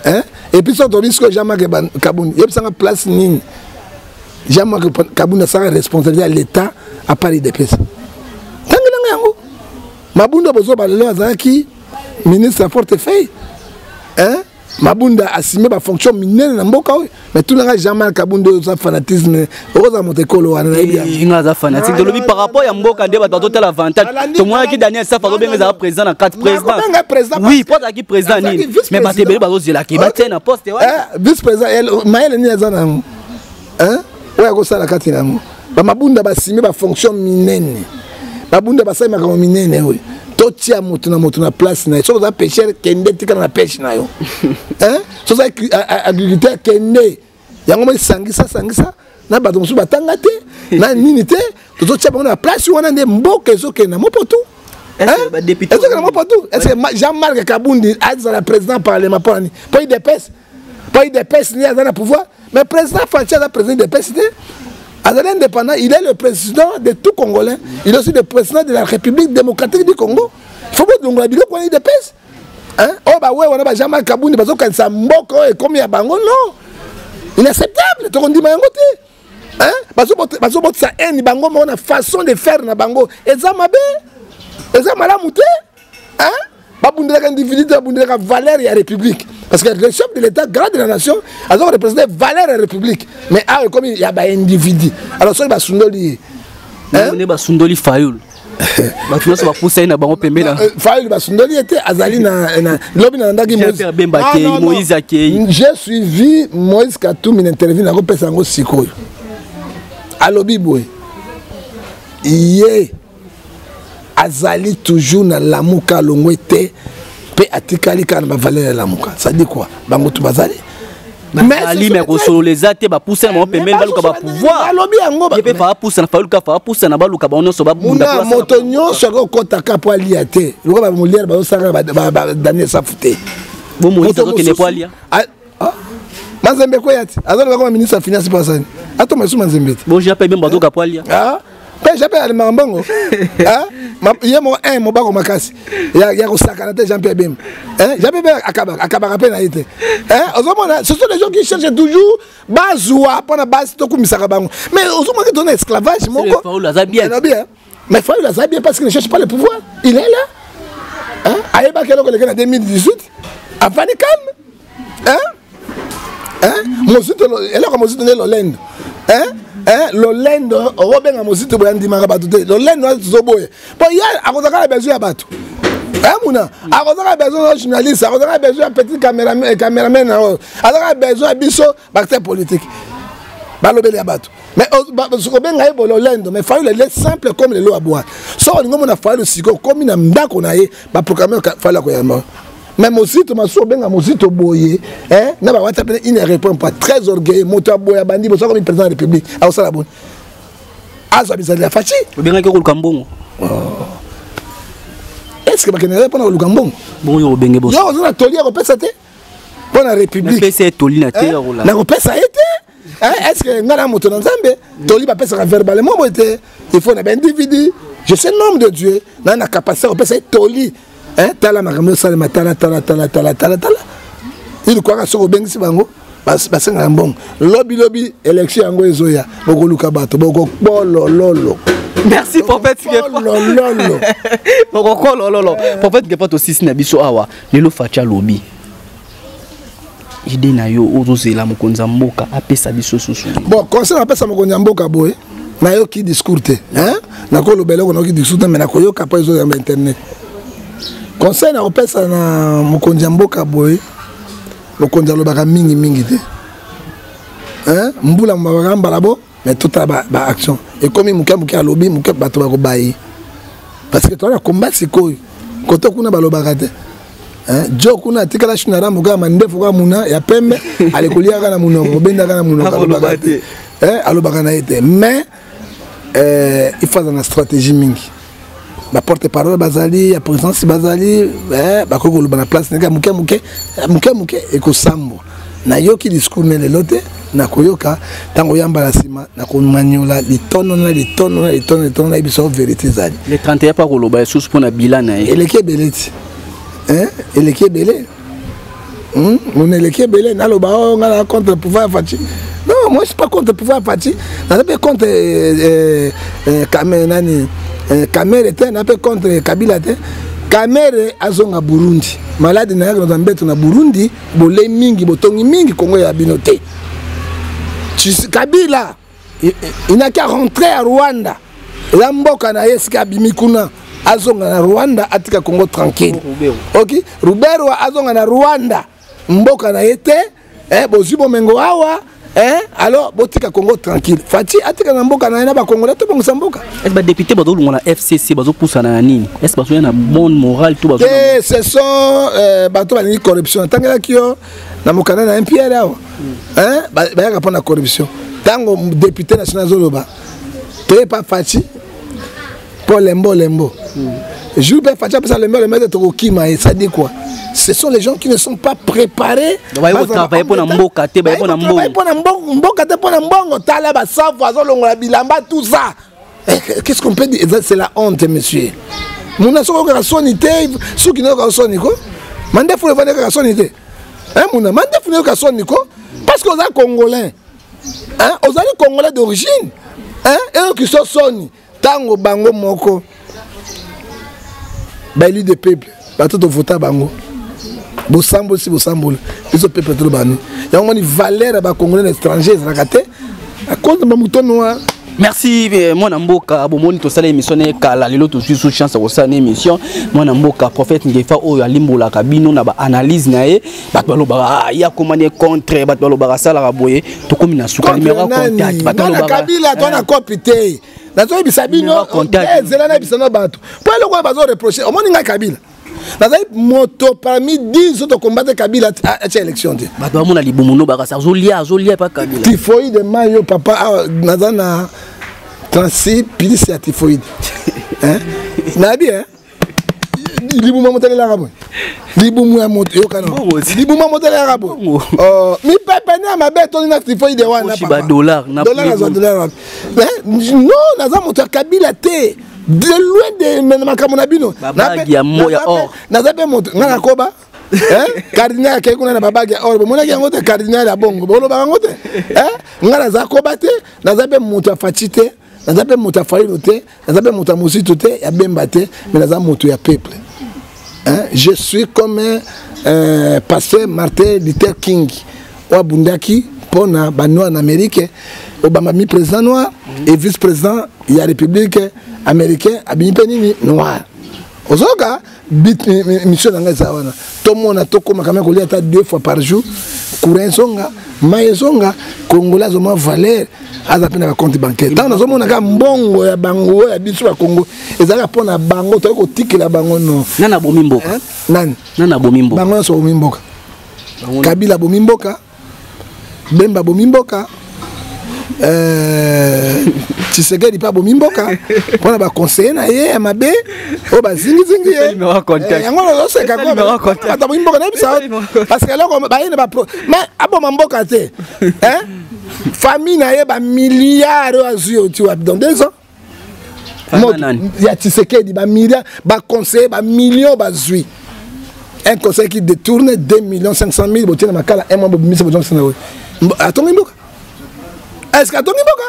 Hein? Et puis soki tobi sikoyo Jean-Marc Kabund, yebisanga place nini Jean-Marc Kabund asaka responsabilité ya l'État à part UDPS. Tangelanga yango. Mabunda bozoba lelo azalaki ministre ya portefeuille. Hein? Mabunda assumer ba fonction minene na mboka oyo. Mais tout nanga Jean-Marc Kabund oyo oza fanatisme, oza moto ekolo wana, nayebi yango. Eh, nga aza fanatique. Tolobi par rapport ya mboka nde bato bazotala avantage. Alandi- Tomonaki Daniel Safa azobenga ezala président na kati, président. Nakobenga président Oui, parce po azalaki président azalaki nini? vice-président. Mais bato ebele bazozelaki, batie na poste wana. Eh, vice-président, mayele nini aza na yango? Hein? Oyo akosala kati na yango. Ba Mabunda basime ba fonction minene. Mabunda basali makambo minene oyo. Totia moto na moto na place na ye. Soki oza pêcheur, kende tikala na pêche na yo. Hein? Soki oza agriculteur, kende. Yango moi sangisa, sangisa. Na bato mosusu batanga te na nini te, tozotia bango na place wana nde mboka ezokende na mopotu. Ezokende na mopotu. Est ce que Jean-Marc Kabundi azala président parlement mpo nani? Mpo UDPS, mpo UDPS nde aza na pouvoir. Mais président Fatshi aza président UDPS te, azali indépendant. Il est le président de tout Congolais, il est aussi le président de la République démocratique du Congo. Il faut bolongola biloko wana UDPS oyo bawe wana, ba Jean-Marc Kabundi bazokanisa mboka oyo ekomi ya bango. Non, inacceptable, tokondima yango te. Bazobotisa haine bango moko na façon de faire na bango. Eza mabe, eza malamu te. Babundelaka individu te, babundelaka valeur ya république, parce que le chef de l'État, grand de la nation, aza koreprésente valeur ya république. Mais awa ekomi ya baindividu. Alors soki basundoli ye, ne basundoli Fayulu, bato nyonso bapusa ye na bango pembeni. Fayulu basundoli ye te, azali na lobi nalandaki. Bemba akei, Moïse akei. J'ai suivi Moïse Katumbi na interview, nakopesa yango sikoyo. Alobi boye, ye azali toujours na Lamuka, alongwe te mpe atikali kaka na bavaleur ya Lamuka. Ça dit quoi? Bango tu bazali. Bazali, mais kosolola eza te. Bapusa na bango pembeni, baluka bapouvoir. Alobi yango. Ye mpe fa apusana, Fayulu fa apusana, baluka bango nyonso babunda. Moto nyonso akokɔtaka mpo alia te, lokola bamoliere bazosalaka Daniel Safu te. Bo Moïse azokende po alia. Manzembe kweya te, azoloba koma ministre ya finance mpo asani atoma esu Manzembe te. Bon, jean mpe Bemba azoka po alia. Mpe Jean mpe alimaka mbongo ye moko, un mobako makasi ya kosakana te. Jean Pierre Bemba, Jean Pierre mpe akabaka mpe na ye te. Ozomona, ce sont des gens qui cherchent toujours bazwa mpona basi tokumisaka bango, mais ozomona ke tona esclavage moko. Aza bien. Mais Fayulu aza bien parce qu'il ne cherche pas le pouvoir, il est là, ayebaki eloko eleki na 2018, afandi calme. Mozito, eloko Mozito nde lolendo, lolendo. Okobenga Mozito boye, andimaka bato te. Lolendo wana tozoboya, mpo ye akozaka na besoin ya bato. Muna akozaka besoin ya journaliste, akozaka besoin ya petit cameraman na oyo, azaka besoin ya biso baacteur politique, balobeli ya bato. Mais kobenga ye bololendo. Mais Fayulu, il est simple comme lelo abwa. Soki olingi omona Fayulu sikoyo, okomi na ndako na ye, baproclame Fayulu, akoyamba. Mais Mozito masu, obenga Mozito boye na bawata pene, il ne répond pas, très orgueilleux. Moto aboye abandi boso, akomi président de la République, akosala boni? Azwa bizali ya Fatshi. Obengaki koluka mbongo. Est ce que bakendaka mpona koluka mbongo? Bongo yo obenge boso. Yo oza na toli ya kopesa te mpo na république. Napesa ye toli na te. Nakopesa ye te. Est ce que ngai na moto na Nzambe? Toli bapesaka verbalement boye te, il faut na baindividu. Je suis un homme de Dieu, na capacité kopesa ye toli. Tala makambo esalema, tala, tala, tala, tala, tala, tala. Il kwaka soki obengisi bango, basengaka mbongo. Lobi lobi élection yango ezoya, bokoluka bato, bokokolololo. Merci, prophète. Lololo. Bokokolololo. Prophète Ngefa, tosisi na biso awa lelo. Fatshi alobi, idée na yo ozozela mokonzi ya mboka apesa biso susu? Bon, conseil napesa mokonzi ya mboka boye: nayoki discours te, nakoloba eloko, nayoki discours te, mais nakoyoka mpo ezoyamba internet. Conseil nakopesa na mokonzi ya mboka boye: mokonzi alobaka mingimingi te, mbula mabaka mbala bo, mais totala baaction ekomi moke moke. Alobi moke, bato bakobaye, parce que toza na combat sikoyo. Kote kuna balobaka te, jo kuna atikala shina rambo kaka mandefu kaka muna ya pembe, alekoliaka na monoko, kobendaka na monoko, alobaka te, alobaka na ye te. Mais il faut aza na stratégie mingi. Baporte parole bazali ya présidence, bazali, bakoki koloba na place ndenge moke moke moke moke ekosambwa. Nayoki discours ne lelo te, nakoyoka ntango oyambala nsima, nakomaniola litono na litono na litono litono, nayebi so vérité ezali. Le 31 mpo akoloba lisusu mpo na bilan na ye. Eleki ebele ti, eleki ebele mona, eleki ebele. Naloba o ngai na contre pouvoir ya Fatshi? Non, moi je suis pas contre pouvoir ya Fatshi. Naza mpe contre nani, Kamerhe te, na mpe contre Kabila te. Kamerhe azonga Burundi, maladi na yaka na mbeto na Burundi. Bolei mingi, botongi mingi, Kongo ya bino te. Kabila, il n'a qu'à rentrer à Rwanda, eza mboka na ye. Esika abimi kuna, azonga na Rwanda, atika Congo tranquille. Ok, Ruberwa azonga na Rwanda, mboka na ye te. Bozwi bomengo awa. Hein? Alors, botika Congo tranquille. Fatshi atika na mboka na ye na ba Congolais tobongisa mboka. Est-ce ba député bazolongwa na FCC bazopusana na nini? Est-ce bazoya na bonne morale to bazo Te, ce sont bato balingi corruption. Natangelaki yo na mokanda na MPR awa. Hein? Bayaka mpo na corruption. Tango député national azoloba, toye pa Fatshi mpo lembo lembo. Jour mpe Fatshi apesa lembo lembo ete tokokima ye, ça dit quoi? Ce sont les gens qui ne sont pas préparés. Baye kotravaille mpo na mboka te, baye mpo na mbongo. Baye mpo na mboka te, mpo na mbongo. Tala basafu azolongola bilamba, tout ça. Eh, qu'est-ce qu'on peut dire? C'est la honte, monsieur. Muna soki okaka soni te, soki nayoka soni ko. Mandefu evandi kaka soni te. Hein, muna mandefu nayoka soni ko. Parce que oza congolais. Hein, ozali congolais d'origine. Hein, eyoki so soni. Tango bango moko ba élu de peuple, bato tovota bango. Bosamboli si bosamboli, biso peuple toloba nini? Yango moni valeur ya ba congolais na étranger ezalaka te à cause de ba mouton noir. Merci mwana mboka, bomoni tosala émission na kala lelo tozwi sous chance ya kosala na émission. Mwana mboka prophète Ngefa oyo alimbolaka bino na ba analyse na ye, bato balobaka, ah, ya koma ne contre, bato balobaka asalaka boye, tokomi na suka Contre numéro nani? contact, bato Nana balobaka, Kabila, to na copie te. Nazoyebisa bino, Numéro contact. eh, nzela nayebisa na bato. Po eloko oyo bazo reprocher, omoni ngai Kabila. Nazali moto parmi 10 autres combattants Kabila atia élection te. Bato bamona libumu no bakasa, azolia, azolia pa Kabila. Typhoïde mayo papa, awa, naza na 36 pilisi ya typhoïde. Hein? Nayebi, hein? Libumu ya moto alelaka boye. Libumu ya moto, yoka na. Bongo ti. Libumu ya moto alelaka boye. Bongo. Oh, mipepe ne ya mabe etondi na typhoïde wana, Poche papa. ba dollar, na Dollar azwa libumu. dollar wapi? Hein? Non, naza moto ya Kabila te. De loin de makambo na bino. Ba bague ya mo ya or. Naza pe moto, nga nakoba. Hein? Cardinal akei kuna na ba bague ya or. Bomonaki yango te cardinal ya bongo. Bolobaka yango te. Hein? Nga naza koba te, naza pe moto ya Fatshi te, naza pe moto ya Fayulu te, naza pe moto ya Muzito te, ya Bemba te, mais naza moto ya peuple. Hein? Je suis comme un pasteur Martin Luther King oyo abundaki mpona ba noir na Amérique, Obama mi président noir et vice-président ya République américain abimi mpe nini noir. Ozoka bit mission na ngai eza wana. Tomona tokóma quand même kolia ata 2 fois par jour, courant ezonga, mai ezonga, Congolais azoma valeur, aza mpe na ba compte bancaire. Ntango nazomona kaka mbongo ya bango ya biso ya Congo ezalaka mpo na bango, toyei kotikela bango non. Nani abomi mboka? Hein? Nani? Nani abomi mboka? Bango nyonso abomi mboka. Bango Kabila abomi mboka, Bemba abomi mboka, Tshisekedi mpe abomi mboka mpona ba conseiller na ye ya mabe oyo bazingizingi ye. Numéro contact. Yango nazoseka ko, Numéro contact. bato abomi mboka, nayebisa yo. Numéro contact. Parce que eloko baye na ba pro-, mais aboma mboka te. Hein? Famille na ye ba milliards oyo azwi oyo ti wapi dans 2 ans. Famille Moto nani? ya Tshisekedi, ba milliards, ba conseillers, ba millions bazwi. Un conseil qui détourne 2 millions 500 mille, botie na makala, un mois, bobimisa, bozongisa na oyo. Mbo, atongi mboka? Est-ce qu'atongi mboka?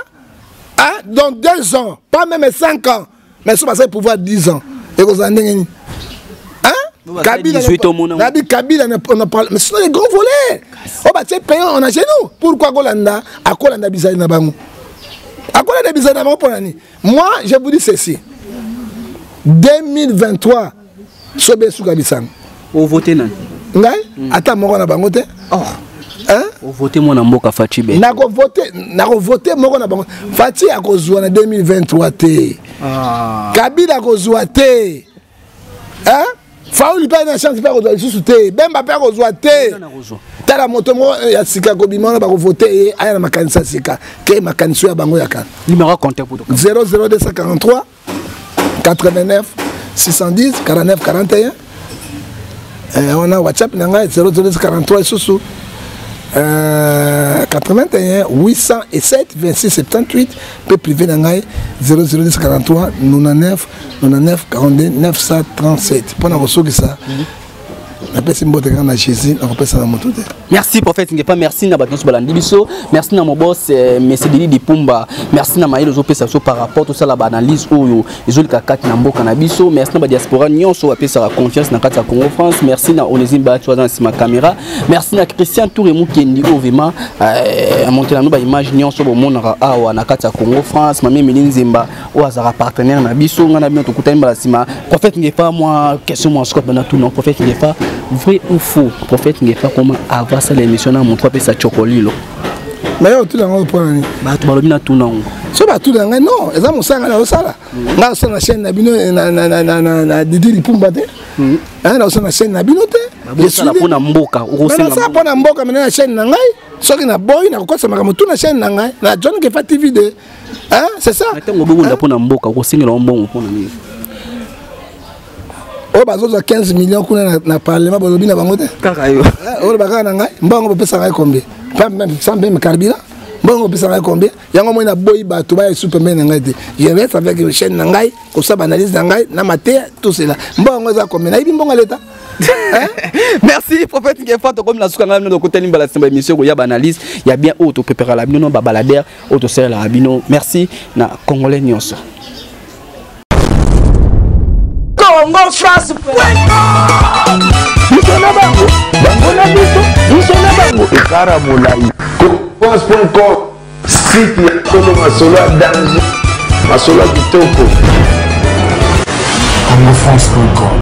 Hein? Dans 2 ans, pas même 5 ans, mais soki basali pouvoir 10 ans, ekozala ndenge nini? Hein? Bo basali Kabila 18 n'a au monde. Nabi Kabila n'a pas, on a parlé, mais ce sont les grands voleurs. Oh, bah, tiens, payons, on a chez nous. Pourquoi Kolanda? À Kolanda, bizarre, na bango. À Kolanda, bizarre, na bango, pour l'année. Moi, je vous dis ceci. 2023, sobe suka bisang. Au voté nan. Ngai? Ata moko na bango te. Oh. Hein? Au voté mwana mboka Fatshi be. Nako voté, nako voté moko na bango. Fatshi akozwa na 2023 te. Ah. Kabila akozwa te. Hein? Faulu pe na chance pe akozwa lisusu te. Bemba pe akozwa te. Nani akozwa? Tala moto moko ya sika kobima wana bako voter ye, aya na makanisi ya sika. Ke makanisi ya bango ya kala. Numéro ya compte pour toi. zéro zéro deux cent quarante-trois, 89 610 49 41. On a WhatsApp na ngai zéro zéro deux cent quarante-trois lisusu. 81 807 26 78 pe privé na ngai zéro zéro deux cent quarante-trois, 99 99 42 937. Mpona kosukisa, napesi mbote kaka na Jésus, nakopesa na moto te. Merci prophète Ngefa, merci na bato nyonso balandi biso, merci na mon boss Monsieur Denis Dipumba, merci na mayele ozopesa biso par rapport tosala ba analyse oyo ezolika kati na mboka na biso, merci na ba diaspora nyonso bapesaka confiance na kati ya Congo France, merci na Onésime Bahati oyo aza na nsima caméra, merci na Christian Touré Mukendi oyo vraiment amonte na no ba image nyonso bomonaka awa na kati ya Congo France, Mami Emily Nzemba oyo azalaka partenaire na biso, ngai na bino tokutani mbala nsima. Prophète Ngefa, moi question moi scope na tout non prophète Ngefa, vrai ou faux prophète Ngefa comment avant ça l'émission na montre pe sa chocolilo? Mais yo otuna yango mpo na nini? Bato balobi natuna yango. So batuna ngai, non, eza mosala ngai nazosala. Ngai nasala na chaîne na bino na Didi Lipumba te, nazosala na chaîne na bino te. Osala mpo na mboka. Nasala mpo na mboka mena na chaîne na ngai. Soki naboyi, nakokotisa makambo tu na chaîne na ngai na John Kefa TV 2, hein, c'est ça. Ntango obobunda mpo na mboka, okosengela mbongo mpo na nini? Oyo bazozwa 15 millions kuna na parlement, bolobi na bango te. Kaka yo. Oyo bakaka na ngai, mbongo bopesa ngai combien? Sans même carburant, mbongo bopesa ngai combien? Yango moi naboyi bato baya esu pembeni na ngai te. Je reste avec chaîne na ngai, kosala baanalyse na ngai na mateya, tout cela. Mbongo yango eza combien? Nayebi mbongo ya leta. Merci, prophète Ngefa. Tokomi na suka. Ngai bino tokutani mbala nsima, émission koya baanalyse ya bien oyo topréparala bino, babaladere oyo tosalelaka bino. Merci na Congolais nyonso. Congo France. Biso na bango, bango na biso, biso na bango, ekara molai. France.com, site ya solo, masolo ya danger, masolo ya kitoko. Congofrance.com.